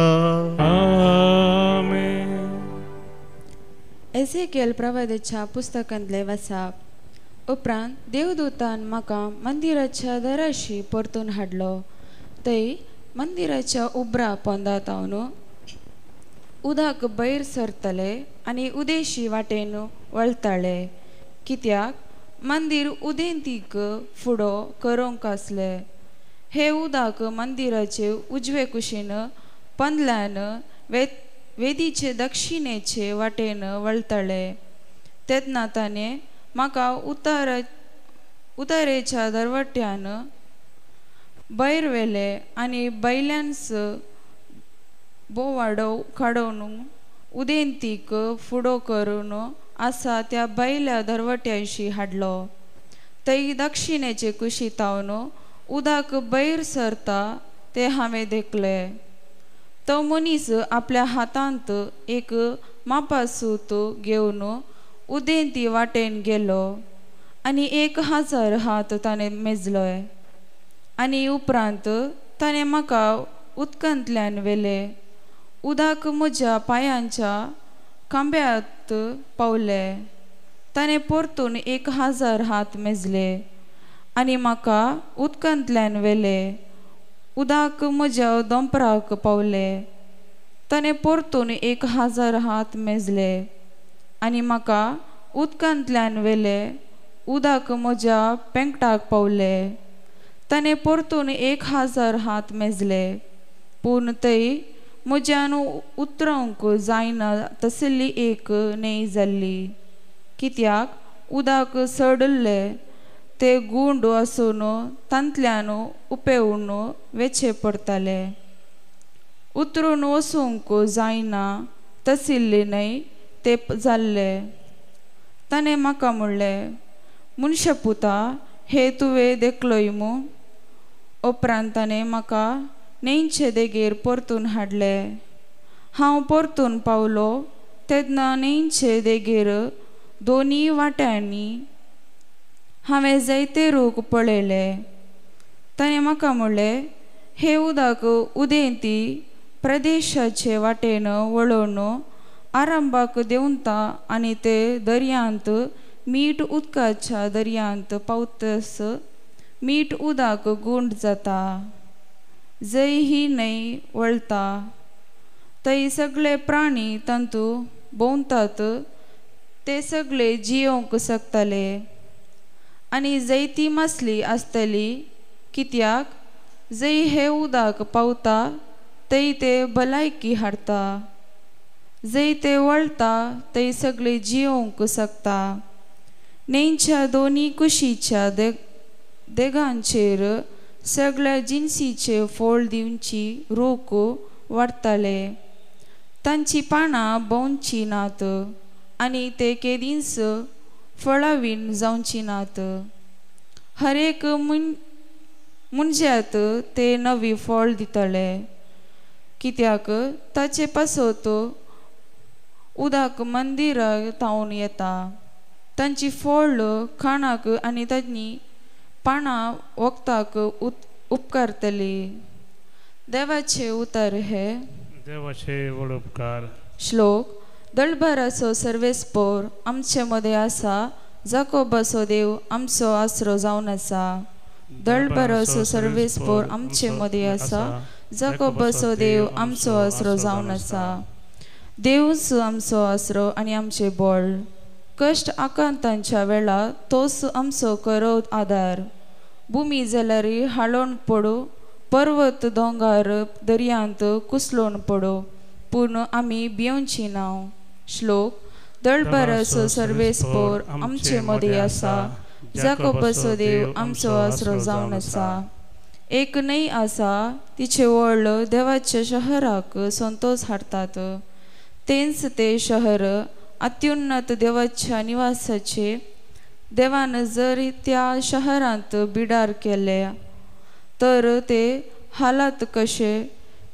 आमेन. एझेकियल प्रवादाच्या पुस्तकांतले वाचप. उपरांत देवदूतान म्हाका मंदिराच्या दाराशी परतून हाडलो. थंय मंदिराच्या उब्रा पोंदा तावन उदक भायर सरतले आनी उदेशी वाटेन वळताले, कित्याक मंदीर उदेंतीक फुडो करूंक आसले. हे उदक मंदिराचे उजवे कुशीन पंदल्यान वेदीचे दक्षिणेचे वाटेन वळताले. तेन्ना ताणें म्हाका उतारेच्या दरवट्यान भायर व्हेलें आनी बैल्यान्स बोवाडो काडून उदेंतीक फुडो करून आसा त्या बैल्या दरवट्यांशी हाडलो. थंय दक्षिणेचे कुशीतावन उदक बैर सरता तें हांवें देखलें. तो मनीस आपल्या हातांत एक मापासूत घेवन उदेंती वाटेन गेलो आनी 1000 हात ताणें मेजले आनी उपरांत ताणें म्हाका उदकांतल्यान व्हेलें. उदक म्हज्या पांयांच्या खांब्यांत पावलें. ताणें परतून 1000 हात मेजले आनी म्हाका उदकांतल्यान व्हेलें. उदक म्हज्या दोंपराक पावलें. ताणें परतून 1000 हात मेजले आनी म्हाका उदकांतल्यान व्हेलें. उदक म्हज्या पेंकटाक पावलें. ताणें परतून 1000 हात मेजले पूण थंय म्हज्यान उतरूंक जायना तसली एक न्हंय जाल्ली, कित्याक उदक सडिल्लें ते गुंड आसून तांतल्यान उपेवन वेचें पडटालें. उतरून वचूंक जायना तशिल्ली न्हय ते जाल्लें. ताणें म्हाका म्हणलें, मनशापुता, हे तुवें देखलोय मू? उपरांत ताणें म्हाका न्हंयचे देगेर परतून हाडलें. हांव परतून पावलो तेन्ना न्हंयचे देगेर दोनूय वाट्यांनी हांवें जायते रूख पळयले. ताणें म्हाका म्हणलें, हे उदक उदेंती प्रदेशाचे वाटेन वळोवन आरंभाक देंवता आनी ते दर्यांत मीठ उदकाच्या दर्यांत पावतस मीठ उदक गुंड जाता. जंय ही न्हंय वळटा थंय सगळे प्राणी तांतू भोंवतात, ते सगळे जियोवंक शकताले आनी जैती मासली आसतली, कित्याक जंय हे उदक पावता थंय ते भलायकी हाडटा. जंय ते वळटा थंय सगळे जियोवंक शकता. न्हंयच्या दोनी कुशीच्या देगांचेर सगळ्या जिन्सीचे फळ दिवची रूख वाडटाले. तांची पानां भोंवची नात आनी ते केदींच फळावीन जावची नात. हर एक मनशात ते नवी फळ दितले, कित्याक ताचे पासत उदक मंदिरा तावन येता. तांची फळ खाणाक आनी तांची पानां वखदाक उपकारतली. देवाचे उतर हे देवाचे व्हड उपकार. श्लोक. दळभराचो सर्वेस्पोर आमचे मदें आसा, जाकोबाचो देव आमचो आसरो जावन आसा. दळभराचो सर्वेस्पोर आमचे मदें आसा, जाकोबाचो देव आमचो आसरो जावन आसा. देवच आमचो आसरो आनी आमचें बळ. कश्ट आकांतांच्या वेळा तोच आमचो करो आदार. भुमी जाल्यार हालोवन पडूं, पर्वत दोंगर दर्यांत कुसलोवन पडूं, पूण आमी भिवची ना. श्लोक. दळभराचो सर्वेस्पोर आमचे मदें आसा, जाकोबाचो देव आमचो आसरो जावन आसा. एक न्हंय आसा, तिचे वळ देवाच्या शहराक संतोश हाडटात. तेंच ते शहर अत्युन्नत देवाच्या निवासाचे. देवान जर त्या शहरांत बिडार केले तर ते हालात कशे.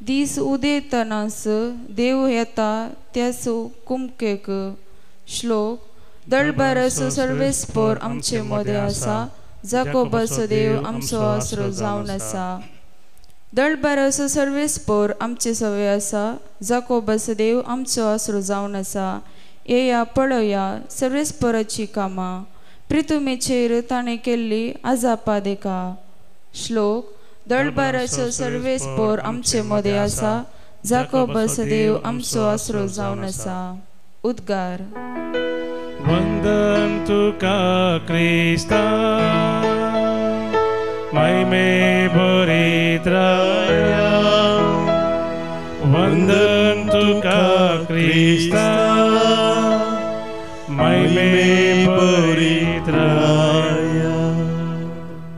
दीस उदेतनाच देव येता त्याच कुमकेक. श्लोक. दळभराचो सर्वेस्पोर आमचे मदें आसा, जाकोबाचो देव आमचो आसरो जावन आसा. दळभराचो सर्वेस्पोर आमचे सवे आसा, जाकोबाचो देव आमचो आसरो जावन आसा. येया पळया सर्वेस्पोराची कामां, प्रितुमेचेर ताणें केल्ली आजापा देखा. श्लोक. दळभराचो सर्वेस्पोर आमचे मदें आसा, जाकोबाचो देव आमचो आसरो जावन आसा. उद्गार. वंदन तुका क्रिस्ता, महिमे भरीत राया. वंदन तुका क्रिस्ता, महिमे भरीत राया.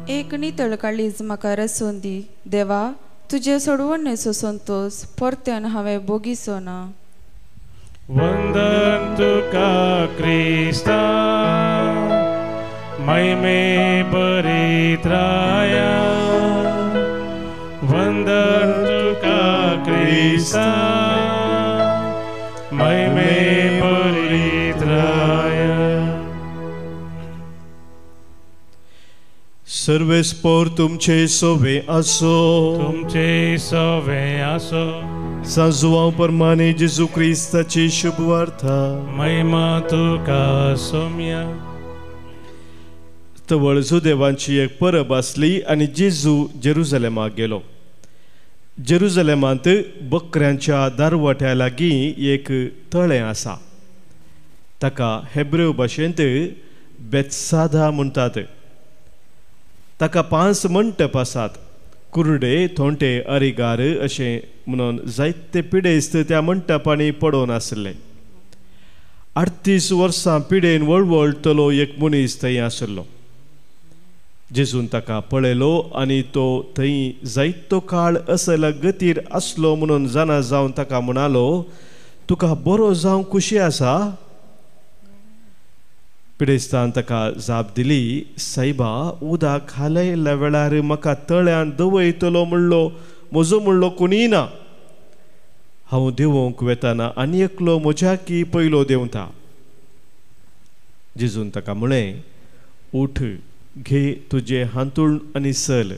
एक नितळ काळीज म्हाका रसून दी देवा, तुजे सोडवणेचो संतोश परत्यान हांवें भोगिचो ना. वंदन तुका क्रिस्ता महिमे बरित्राया वंदन तुका क्रिस्ता महिमे बरित्राया। सर्वेस्पोर तुमचे सोवे आसो तुमचे सोवे आसो। सांजुआं परमाने जेजू क्रिस्ताची शुभ वार्ता। महिमा तुका सोम्या। तवळ जुदेवांची एक परब आसली आनी जेजू जेरुजलेमाक गेलो। जेरुजलेमांत बकऱ्यांच्या दारवट्या लागीं एक तळें आसा, ताका हेब्रेव भाशेंत बेत्सादा म्हणटात। ताका 5 मंटप आसात। कुर्डे, थोंटे, अरिगार अशें म्हणून जायते पिडेस्त त्या मंटपांनी पडोवन आसले। 38 वर्सां पिडेन वळवळटलो एक मनीस थंय आसलो। जेजून ताका पळयलो आनी तो थंय जायतो काळ असल्या गतीर आसलो म्हणून जाणा जावन ताका म्हणालो, तुका बरो जावंक खुशी आसा? पिडेस्तान ताका जाप दिली, सायबा, उदक हालयल्ल्या वेळार म्हाका तळ्यान दवयतलो म्हणलो म्हजो म्हणलो कोणीय ना। हांव देंवोंक वेताना आनी एकलो म्हज्या की पयलो देंवता। जेजून ताका म्हळें, उठ, घे तुजें हांतूण आनी सल।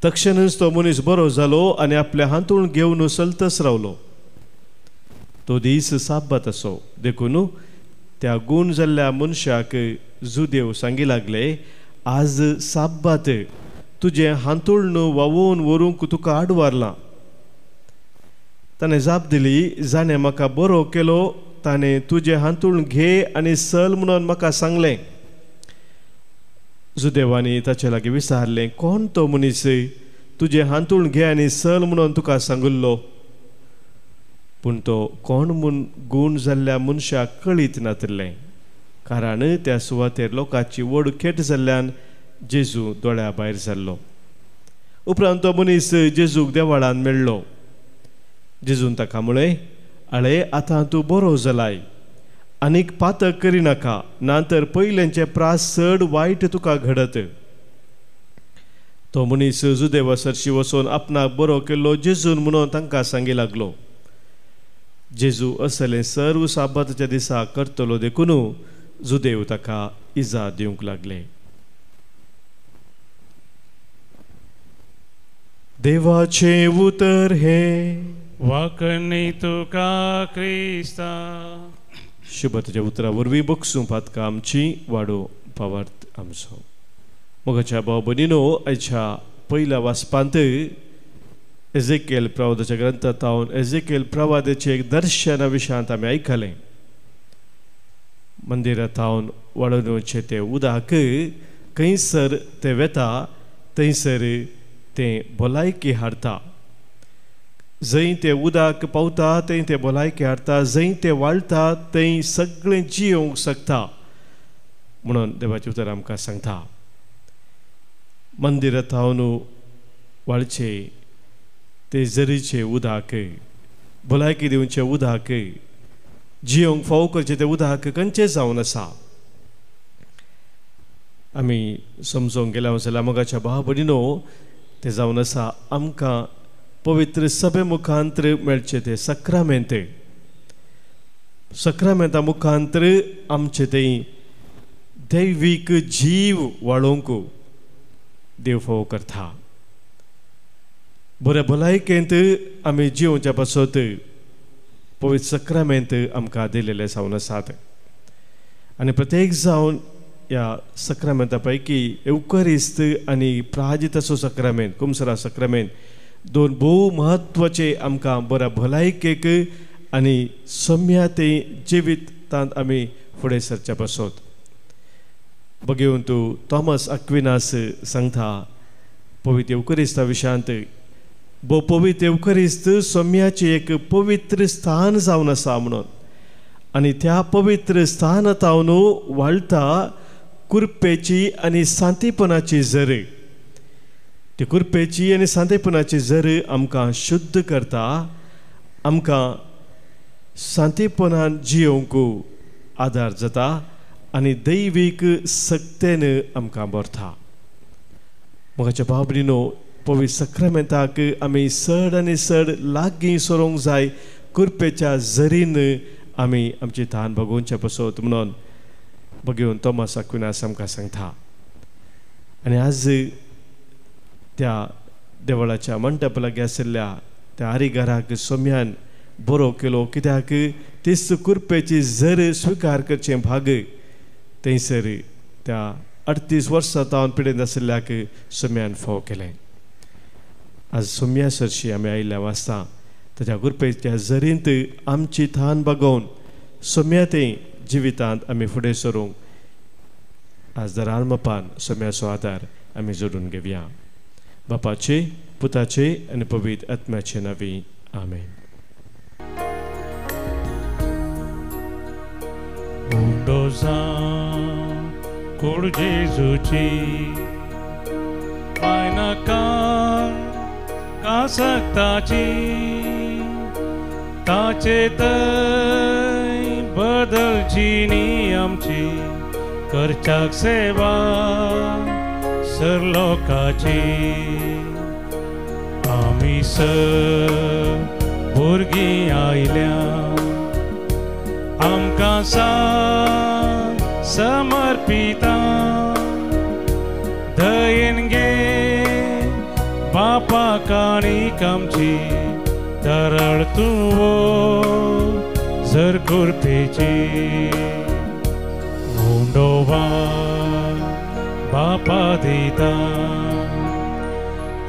तक्षणच तो मनीस बरो जालो आनी आपलें हांतूण घेवन चलतच रावलो। तो दीस साब्बात आसो, देखून त्या गूण जाल्ल्या मनशाक जुदेव सांगी लागले, आज साब्बात, तुजें हांतूण व्हांवोवन व्हरूंक तुका आडवारलां। ताणें जाप दिली, जाणें म्हाका बरो केलो ताणें तुजें हांतूण घे आनी सल म्हणून म्हाका सांगलें। जुदेवांनी ताचे लागीं विचारलें, कोण तो मनीस तुजें हांतूण घे आनी सल म्हणून तुका सांगिल्लो? पूण तो कोण म्हूण गूण जाल्ल्या मनशाक कळीत नातिल्लें, कारण त्या सुवातेर लोकांची व्हड खेट जाल्ल्यान जेजू दोळ्या भायर जाल्लो। उपरांत तो मनीस जेजूक देवळान मेळ्ळो। जेजून ताका म्हळें, आळे, आतां तूं बरो जालाय, आनीक पातक करिनाका, ना तर पयलेंचे प्रास चड वायट तुका घडत। तो मनीस जुदेवा सरशी वचून आपणाक बरो केल्लो जेजून म्हणून तांकां सांगी लागलो। जेजू असलें सर्व साबाताच्या दिसा करतलो देखून जुदेव ताका इजा दिवंक लागले। देवाचें उतर हें वाकणी तुका क्रिस्ता। शुभ तुज्या उतरा वरवीं बगसूं पातकां आमची, वाडो पावार्थ आमचो। मोगाच्या भाव भयणीनो, आयच्या पयल्या वाचपांत एजेकेल प्रवादाच्या ग्रंथांत एजेकेल प्रवादाचें एक दर्शना विशयांत आमी आयकलें। मंदिरांत वाडोवन वचचें तें उदक खंयसर तें वेता थंयसर तें भलायकी हाडटा। जंय तें उदक पावता थंय तें भलायकी हाडटा, जंय तें वाळटा थंय सगळें जियोवंक शकता म्हणून देवाचें उतर आमकां सांगता। मंदिरांत वाळचें ते जरीचें उदक, भलायकी दिवचें उदक, जियोवंक फावो करचें तें उदक खंयचें जावन आसा। आमी समजोंक गेल्या जाल्यार मोगाच्या भाव भयणीनो, तें जावन आसा आमकां पवित्र सभे मुखांतर मेळचें तें सक्रामेंत। सक्रामेंता मुखांतर आमचें तें दैवीक जीव वाळोवंक देव फावो करता। बऱ्या भलायकेंत आमी जिवच्या पासत पवित्र सक्रामेंत आमकां दिलेले जावन आसात। आनी प्रत्येक जावन ह्या सक्रामेंता पैकी एवकरिस्त आनी प्राजिताचो सक्रामेंत, कुमसरा सक्रामेंत दोन भोव म्हत्वाचे आमकां बऱ्या भलायकेक आनी सम्या ते जिवितांत आमी फुडें सरच्या पासत। बघेवन तूं थॉमस अक्विनास सांगता पवित्र एवकरिस्ता विशयांत, भोव पवित्र एवकरिस्त सम्याचें एक पवित्र स्थान जावन आसा म्हणून, आनी त्या पवित्र स्थानांत वाळटा कुरपेची आनी सांतेपणाची झर। ती कुरपेची आनी सांतेपणाची झर आमकां शुद्ध करता, आमकां शांतीपणान जियोवंक आदार जाता आनी दैवीक सक्तेन आमकां भरता. म्हज्या भाव भयणीनो, पवित्र सक्रमेंताक आमी चड आनी चड लागीं सरोंक जाय. कृपेच्या जरीन आमी आमची तान भोगोवचे पसत म्हणून बघून तोमास अक्विनास आमकां सांगता. आनी आज त्या देवळाच्या मंटप लागीं आशिल्ल्या त्या आरिगाराक सोम्यान बरो केलो, कित्याक तीच कृपेची जर स्विकार करचें भाग थंयसर त्या 38 वर्सां तावन पिडेंत आशिल्ल्याक सोम्यान फाव केलें. आज सोम्या सरशी आमी आयिल्ल्या वाचता ताच्या कृपेच्या जरींत आमची थान बागोवन सोम्या तें जिवितांत आमी फुडें सरूंक आज दराल मपान सोम्याचो आदार आमी जोडून घेवया. बापाचे, पुताचे आनी पवित्र आत्म्याचे नांवी, आमेन. कूड जेजूची पाय नाका कासक्ताची ताचे तय बदलची नी आमची करच्याक सेवा सर लोकाची. आमी सर भुरगीं आयल्या आमकां सा समर्पिता दयेन गे बापा काणीक आमची तरळ तूं जर कृपेची उंडोवा बापा दिता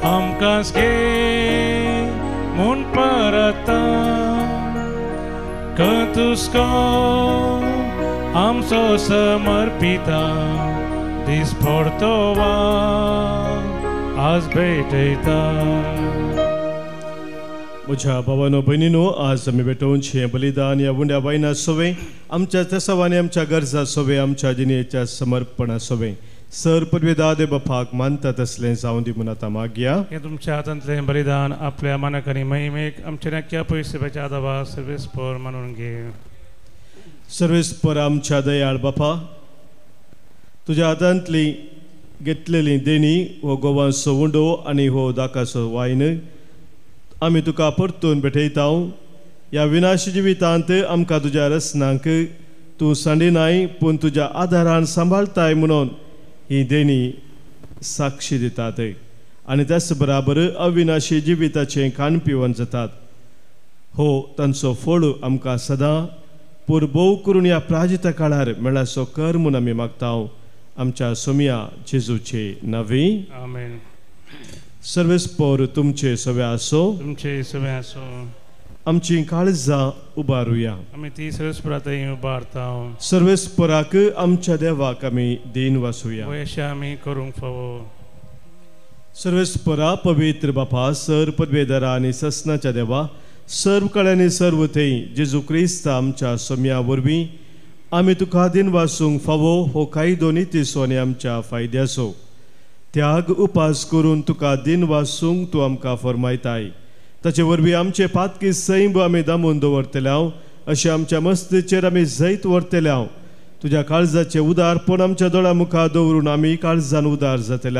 आमकां गे म्हूण परता कंतुस्को आमचो समर्पिता दीस पडतो वा आज भेटयता. म्हज्या भावानो भयणीनो, आज आमी भेटोवचें बलिदान ह्या उंड्या वायना सोवे आमच्या तेसावांनी आमच्या गरजा सोवे आमच्या जिणेच्या समर्पणा सोवे सर पदवेदा दे बापाक मानता तसलें जावं दी म्हूण आतां मागया. हें तुमच्या हातांतलें बलिदान आपल्या मानक आनी महिमेक आमच्या नक्या पयशेच्या आदावा सर्वेस्पर मानून घे. सर्वेस्पर आमच्या दयाळ बापा, तुज्या हातांतली घेतलेली देणी हो गोवांचो उंडो आनी हो दाकाचो वायन आमी तुका परतून भेटयता. ह्या विनाशी जिवितांत आमकां तुज्या रचनांक तूं सांडिनाय पूण तुज्या आदारान सांबाळताय म्हणून ही देणी साक्षी दितात आनी त्याच बराबर अविनाशी जिविताचें खाण पिवन जातात. हो तांचो फळ आमकां सदां पुरबोव करून ह्या प्राजिता काळार मेळाचो कर म्हूण आमी मागता आमच्या सोम्या जेजूचे नवी, आमेन. सर्वेस्पर तुमचे सवे आसो, तुमचे सवे आसो. आमची काळजां उबारुया, आमी ती सर्वेस्परातय उबारता. सर्वेस्पराक आमच्या देवाक आमी दीन वासूया, अशें आमी करूंक फावो. सर्वेस्परा पवित्र बापा, सर पदवेदारा आनी ससनाच्या देवा, सर्व कळ्यांनी सर्व थंय जेजू क्रिस्त आमच्या सोम्या वरवीं आमी तुका दीन वासूंक फावो हो कायदो नितीचो आनी आमच्या फायद्याचो त्याग उपास करून तुका दीन वासूंक तूं आमकां फरमायताय. ताचे वरवीं आमचे पातकी सैम आमी दामून दवरतले अशें आमच्या मस्तीचेर आमी जैत व्हरतले. तुज्या काळजाचें उदारपण आमच्या दोळ्या मुखार दवरून आमी काळजान उदार जातले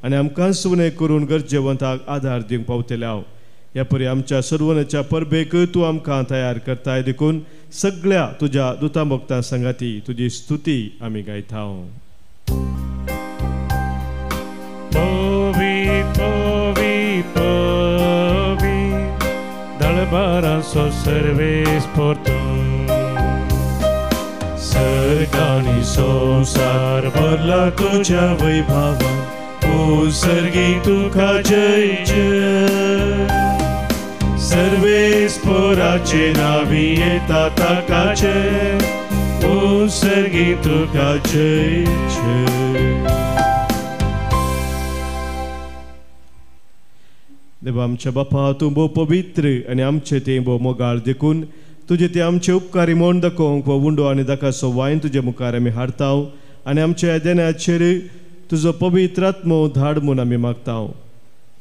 आनी आमकां सुणे करून गरजेवंताक आदार दिवंक पावतले. ह्या परी आमच्या सर्वनाच्या परबेक तूं आमकां तयार करताय देखून सगळ्या तुज्या दुता भक्तां सांगाती तुजी स्तुती आमी गायता. पवी पवी पवी दळबाराचो सर्वेस्पर तूं, सर्गानी संवसार भरला तुज्या वैभवान, ओ सर्गी तुका जय जय. सर्वेस्पराचे नावी येता ताकाचे, ओ सर्गी तुका जय जय. देवा आमच्या बापा, तूं भोव पवित्र आनी आमचे तें भोव मोगाळ देखून तुजे ते आमचे उपकारी म्हूण दाखोवंक हो उंडो आनी दाकाचो वायन तुजे मुखार आमी हाडता आनी आमच्या देण्याचेर तुजो पवित्र आत्मो धाड म्हूण आमी मागता.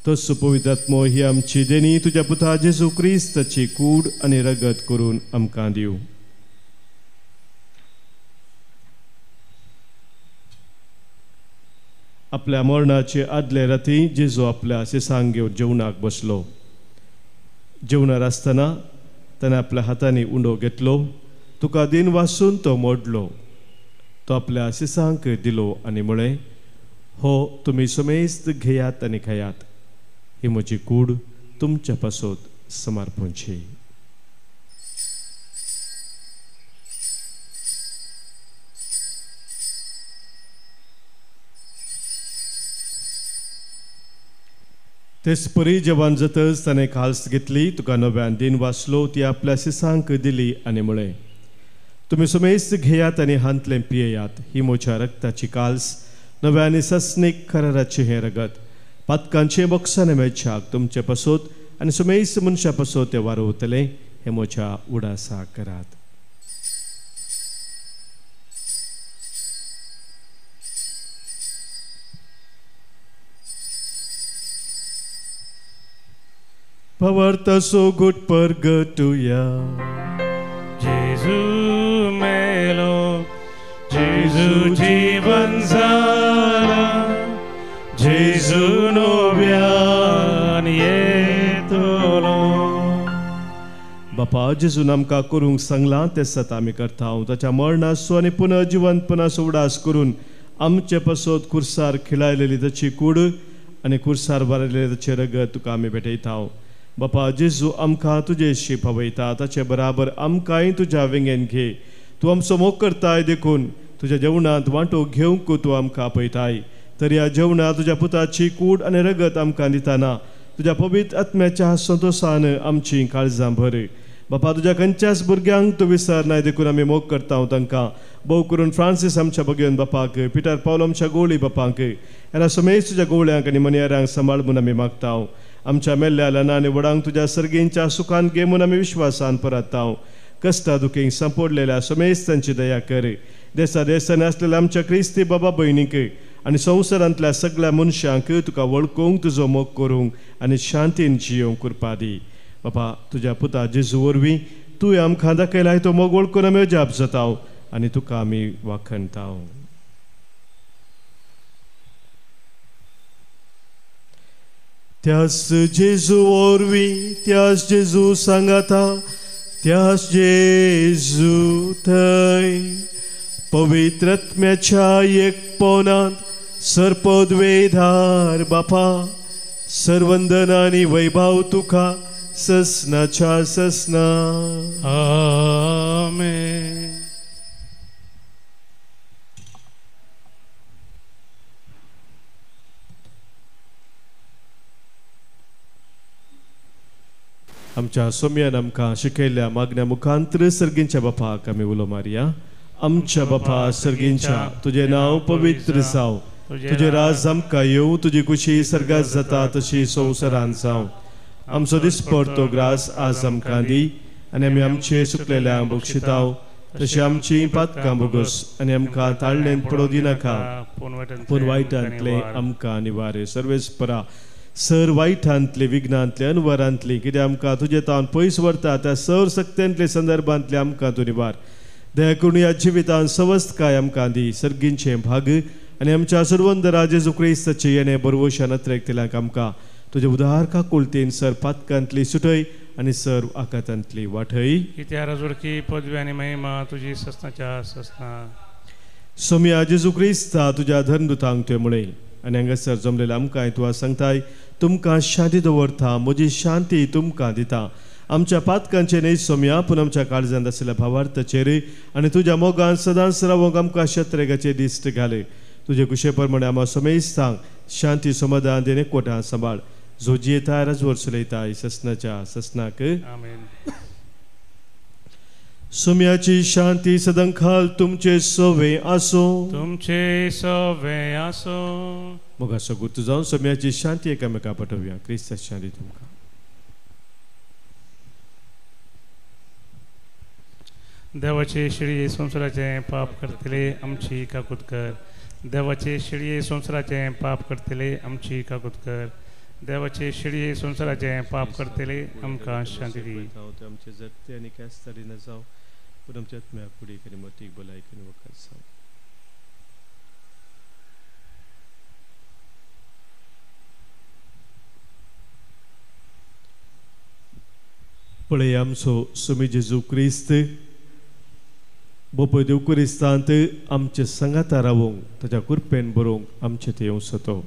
तोच पवित्र आत्मो ही आमची देणी तुज्या पुता जेजू क्रिस्ताची कूड आनी रगत करून आमकां दिवं. आपल्या मरणाचे आदले राती जेजू आपल्या शिसांक घेवन जेवणाक बसलो. जेवणार आसतना ताणें आपल्या हातांनी उंडो घेतलो, तुका दिन वासून तो मोडलो, तो आपल्या शिसांक दिलो आनी म्हळें, हो तुमी समेस्त घेयात आनी खायात, ही म्हजी कूड तुमच्या पासत समर्पणची. तेचपरी जेवण जातच ताणें खाल्स घेतली, तुका नव्यान दिन वाचलो, ती आपल्या शिसांक दिली आनी म्हळें, तुमी समेस्त घेयात आनी हांतलें पियेयात, ही म्हज्या रक्ताची काल्स, नव्या आनी सस्नीक कराराचें हें रगत, पातकांचें बोक्साने मेळच्याक तुमचे पासत आनी समेस्त मनशां पासत तें वारवतलें, हें म्हज्या उडासा करात. पवर्तसो गुट परगटुया. जेजू मेलो, जेजू जीवन जाला, जेजू नव्यान येतलो. बापा जेजून आमकां करूंक सांगलां तें सत आमी करता. ताच्या मरणाचो आनी पुनर्जिवंतपणाचो उडास करून आमचे पासत कुर्सार खिळायलेली ताची कूड आनी कुर्सार वारयलेलें ताचें रगत तुका आमी भेटयता. बापा जेजू आमकां तुजेशी पावयता, ताचे बराबर आमकांय तुज्या वेंगेन घे. तूं आमचो मोग करताय देखून तुज्या जेवणांत वांटो घेवंक तूं आमकां आपयताय. तर ह्या जेवणांत तुज्या पुताची कूड आनी रगत आमकां दितना तुज्या पवित्र आत्म्याच्या संतोशान आमची काळजां भर. बापा तुज्या खंयच्याच भुरग्यांक तूं विसरनाय देखून आमी मोग करता तांकां, भोव करून फ्रांसीस आमच्या भगेवन बापाक, पिटर पावल आमच्या गोवळी बापांक, ह्या समेस्त तुज्या गोवळ्यांक आनी मनयाऱ्यांक सांबाळ म्हूण आमी मागता. आमच्या मेल्ल्या ल्हान आनी व्हडांक तुज्या सर्गींच्या सुखान घे म्हूण आमी विश्वासान परतता. कश्टा दुखींक सांपडलेल्या समेस्तांची दया कर. देसा देसांनी आसलेल्या आमच्या क्रिस्ती बाबा भयणीक आनी संवसारांतल्या सगळ्या मनशांक तुका वळखूंक, तुजो मोग करूंक आनी शांतीन जियोवंक कृपा दी. बाबा तुज्या पुता जेजू वरवीं तूं आमकां दाखयलाय तो मोग वळखून आमी अजाप जाता आनी तुका आमी वाखणता. त्यास जेजू वरवीं, त्यास जेजू सांगाता, त्यास जेजू थंय पवित्र आत्म्याच्या एकपणांत सर्पद्वेधार बापा सर्वंदन आनी वैभव तुका ससनाच्या ससना. आमेन. आमच्या सोम्यान आमकां शिकयल्ल्या मागण्या मुखांतर सर्गींच्या बापाक आमी उलो मारया. आमच्या बापा सर्गींच्या, तुजें नांव पवित्र जावं, तुजें राज आमकां येवं, तुजी खुशी सर्गात जाता तशी संवसारांत जावं. आमचो दिसपडतो ग्रास आज आमकां दी आनी आमी आमचे सुकलेल्यांक बक्षिताव तशी आमची पातकां भोगस आनी आमकां ताळ्ळेंत पडोवं दिनाका, पूण वायटांतलें आमकां निवारे. सर्वेस्परा सर वायटांतले, विघ्नांतले, अनवरांतली कितें आमकां तुजे तावन पयस व्हरता त्या सर सक्त्यांतले संदर्भांतले आमकां तूं निवार. दया करून ह्या जिवितान सवस्तकाय आमकां दी. सर्गींचें भाग आनी आमच्या सुरवंदरा जेजू क्रिस्ताचे येणे बरवशान नत्रेक आमकां तुजे उदार काकुळतेन सर पातकांतली सुटय आनी सर आकातांतली वाटय. कित्या राजवडकी पदवी आनी महिमा तुजी ससनाच्या ससना. सोम्या जेजू क्रिस्ता तुज्या धर्मदूतांक तुवें म्हळें आनी हांगासर जमलेल्या आमकांय तूं सांगताय, तुमकां शांती दवरता, म्हजी शांती तुमकां दिता. आमच्या पातकांचेर न्हय सोम्या, पूण आमच्या काळजांत आशिल्ल्या भावार्थाचेर आनी तुज्या मोगान सदांच रावोंक आमकां शत्रेगाचे दिश्ट घाले. तुजे कुशे प्रमाणे आमकां समेस्तांक शांती समाधान देणे कोटां सांबाळ. जो जियेता राजवर चलयता ससनाच्या ससनाक. आमेन. सोम्याची शांती सदांकाल तुमचे सवे आसो, तुमचे सवे आसो. मोगाचो गुर्त जावन सोम्याची शांती एकामेका पाठोवया. क्रिस्ताची शांती तुमकां. देवाचे शिळये संवसाराचें पाप करतले आमची काकूत कर. देवाचे शिळये संवसाराचें पाप करतले आमची काकूत कर. देवाचे शिळये संवसाराचें पाप करतले आमकां शांती दी. आमचे जगते आनी कांयच न जावं, पूण आमच्या आत्म्या कुडीक आनी मतीक भलायकी आनी वखद जावं. पळय आमचो स्वामी जेजू क्रिस्त बोपय देव क्रिस्तांत आमचे सांगाता रावूंक ताच्या कृपेन बरोवंक आमचे ते येवसतो.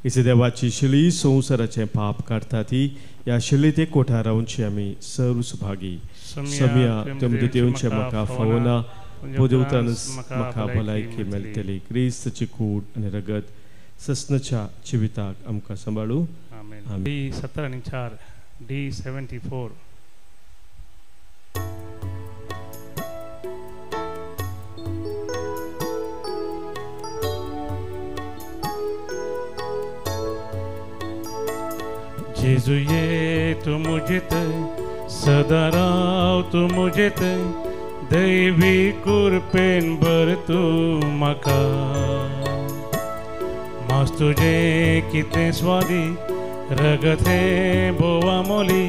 इसे देवाची शिली संवसाराचें पाप काडटा ती ह्या शिली ते कोठा रावची आमी सर्व सुभागी. समिया तुमचे देवचे म्हाका फावना, देवतान म्हाका भलायकी मेळटली. क्रिस्तची कूड आनी रगत सस्नच्या जिविताक आमकां सांबाळू. डी 70 आनी 4, डी 74. जेजू ये तूं मुजेत सदां राव तूं मुजेत, दैवी कृपेन भर तूं म्हाका. मास तुजें कितें स्वादी रगत हें भोवा मोली,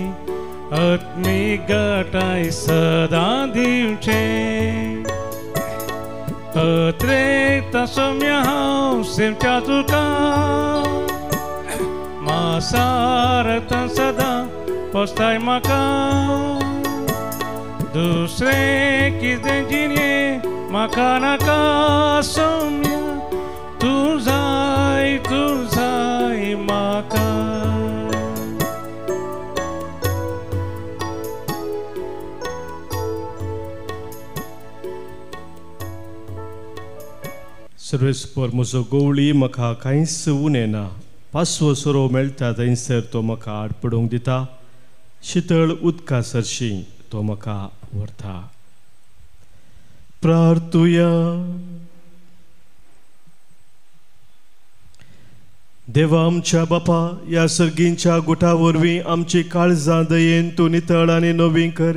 आत्मीक घटाय सदां दिवचें. अत्रेकता सौम्य हांव सेमच्या तुका, मासारता सदां पोसताय म्हाका. दुसरें कितें जिणें म्हाका नाका सौम्य, तूं जाय तूं जाय म्हाका. सर्वेस्पर म्हजो गोवळी म्हाका कांयच उणें ना, पासवो सोरो मेळटा थंयसर तो म्हाका आड पडूंक दिता, शितळ उदका सरशी तो म्हाका व्हरता. प्रार्थुया. देवा आमच्या बापा, ह्या सर्गींच्या गुटा वरवीं आमची काळजां दयेन तूं नितळ आनी नवी कर,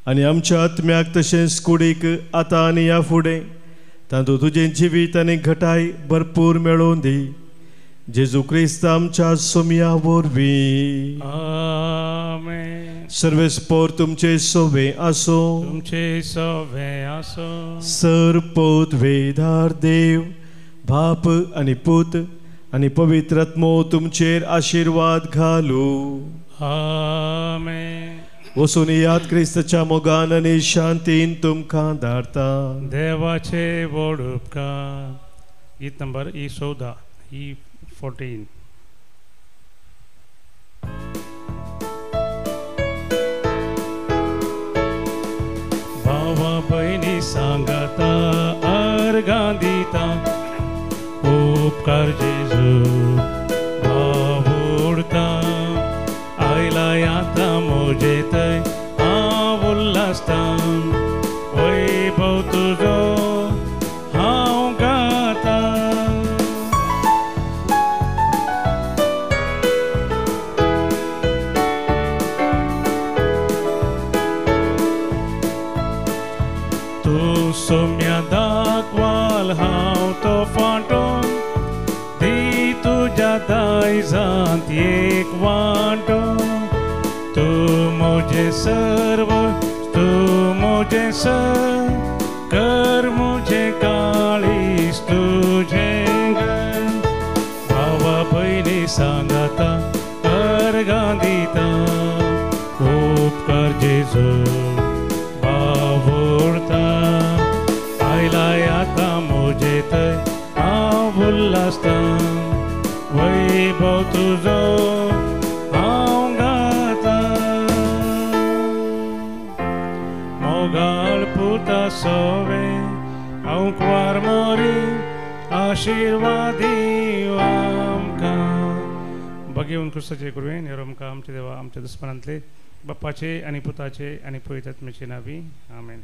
आनी आमच्या आत्म्याक तशेंच कुडीक आतां आनी ह्या फुडें तातूंत तुजें जिवीत आनी घटाय भरपूर मेळोवन दी. जेजू क्रिस्त आमच्या सोमया वरवीं. आमेन. सर्वेस्पर तुमचे सोवे आसो, तुमचे सोवे आसो. सर पोत वेदार देव बाप आनी पूत आनी पवित्र आत्मो तुमचेर आशिर्वाद घालू. आमेन. वसून याद क्रिस्ताच्या मोगान आनी शांतीन तुमकां धाडता. देवाचे व्हड उपकार. गीत नंबर 14, E14. भावा भयणी सांगता अर्गां दिता, उपकार जेजू बावुडता. आयला आतां म्हजे थंय हांव उल्हासता, वैभव तुजो हांव गाता. तूं सौम्या दाखवाल हांव तो फांटो, दी तुज्या दायजांत एक वांटो. तूं म्हजें सर्व, तूं म्हजें सर, कर म्हजें काळीज तुजें घर. भावा भयणी सांगता अर्गां दिता, उपकार जेजू बावुडता. आयला आतां म्हजे थंय हांव उल्हासता, वैभव तुजो हांव गाता. मोगाळ पुता सोवे हांव कुवार मोरी, आशिर्वादी आमकां. भगेवन क्रिस्ताचे कृपेन ह्या आमकां आमच्या देवा आमच्या दुस्मानांतले बापाचे आनी पुताचे आनी पवित्र आत्म्याचे नांवी. आमेन.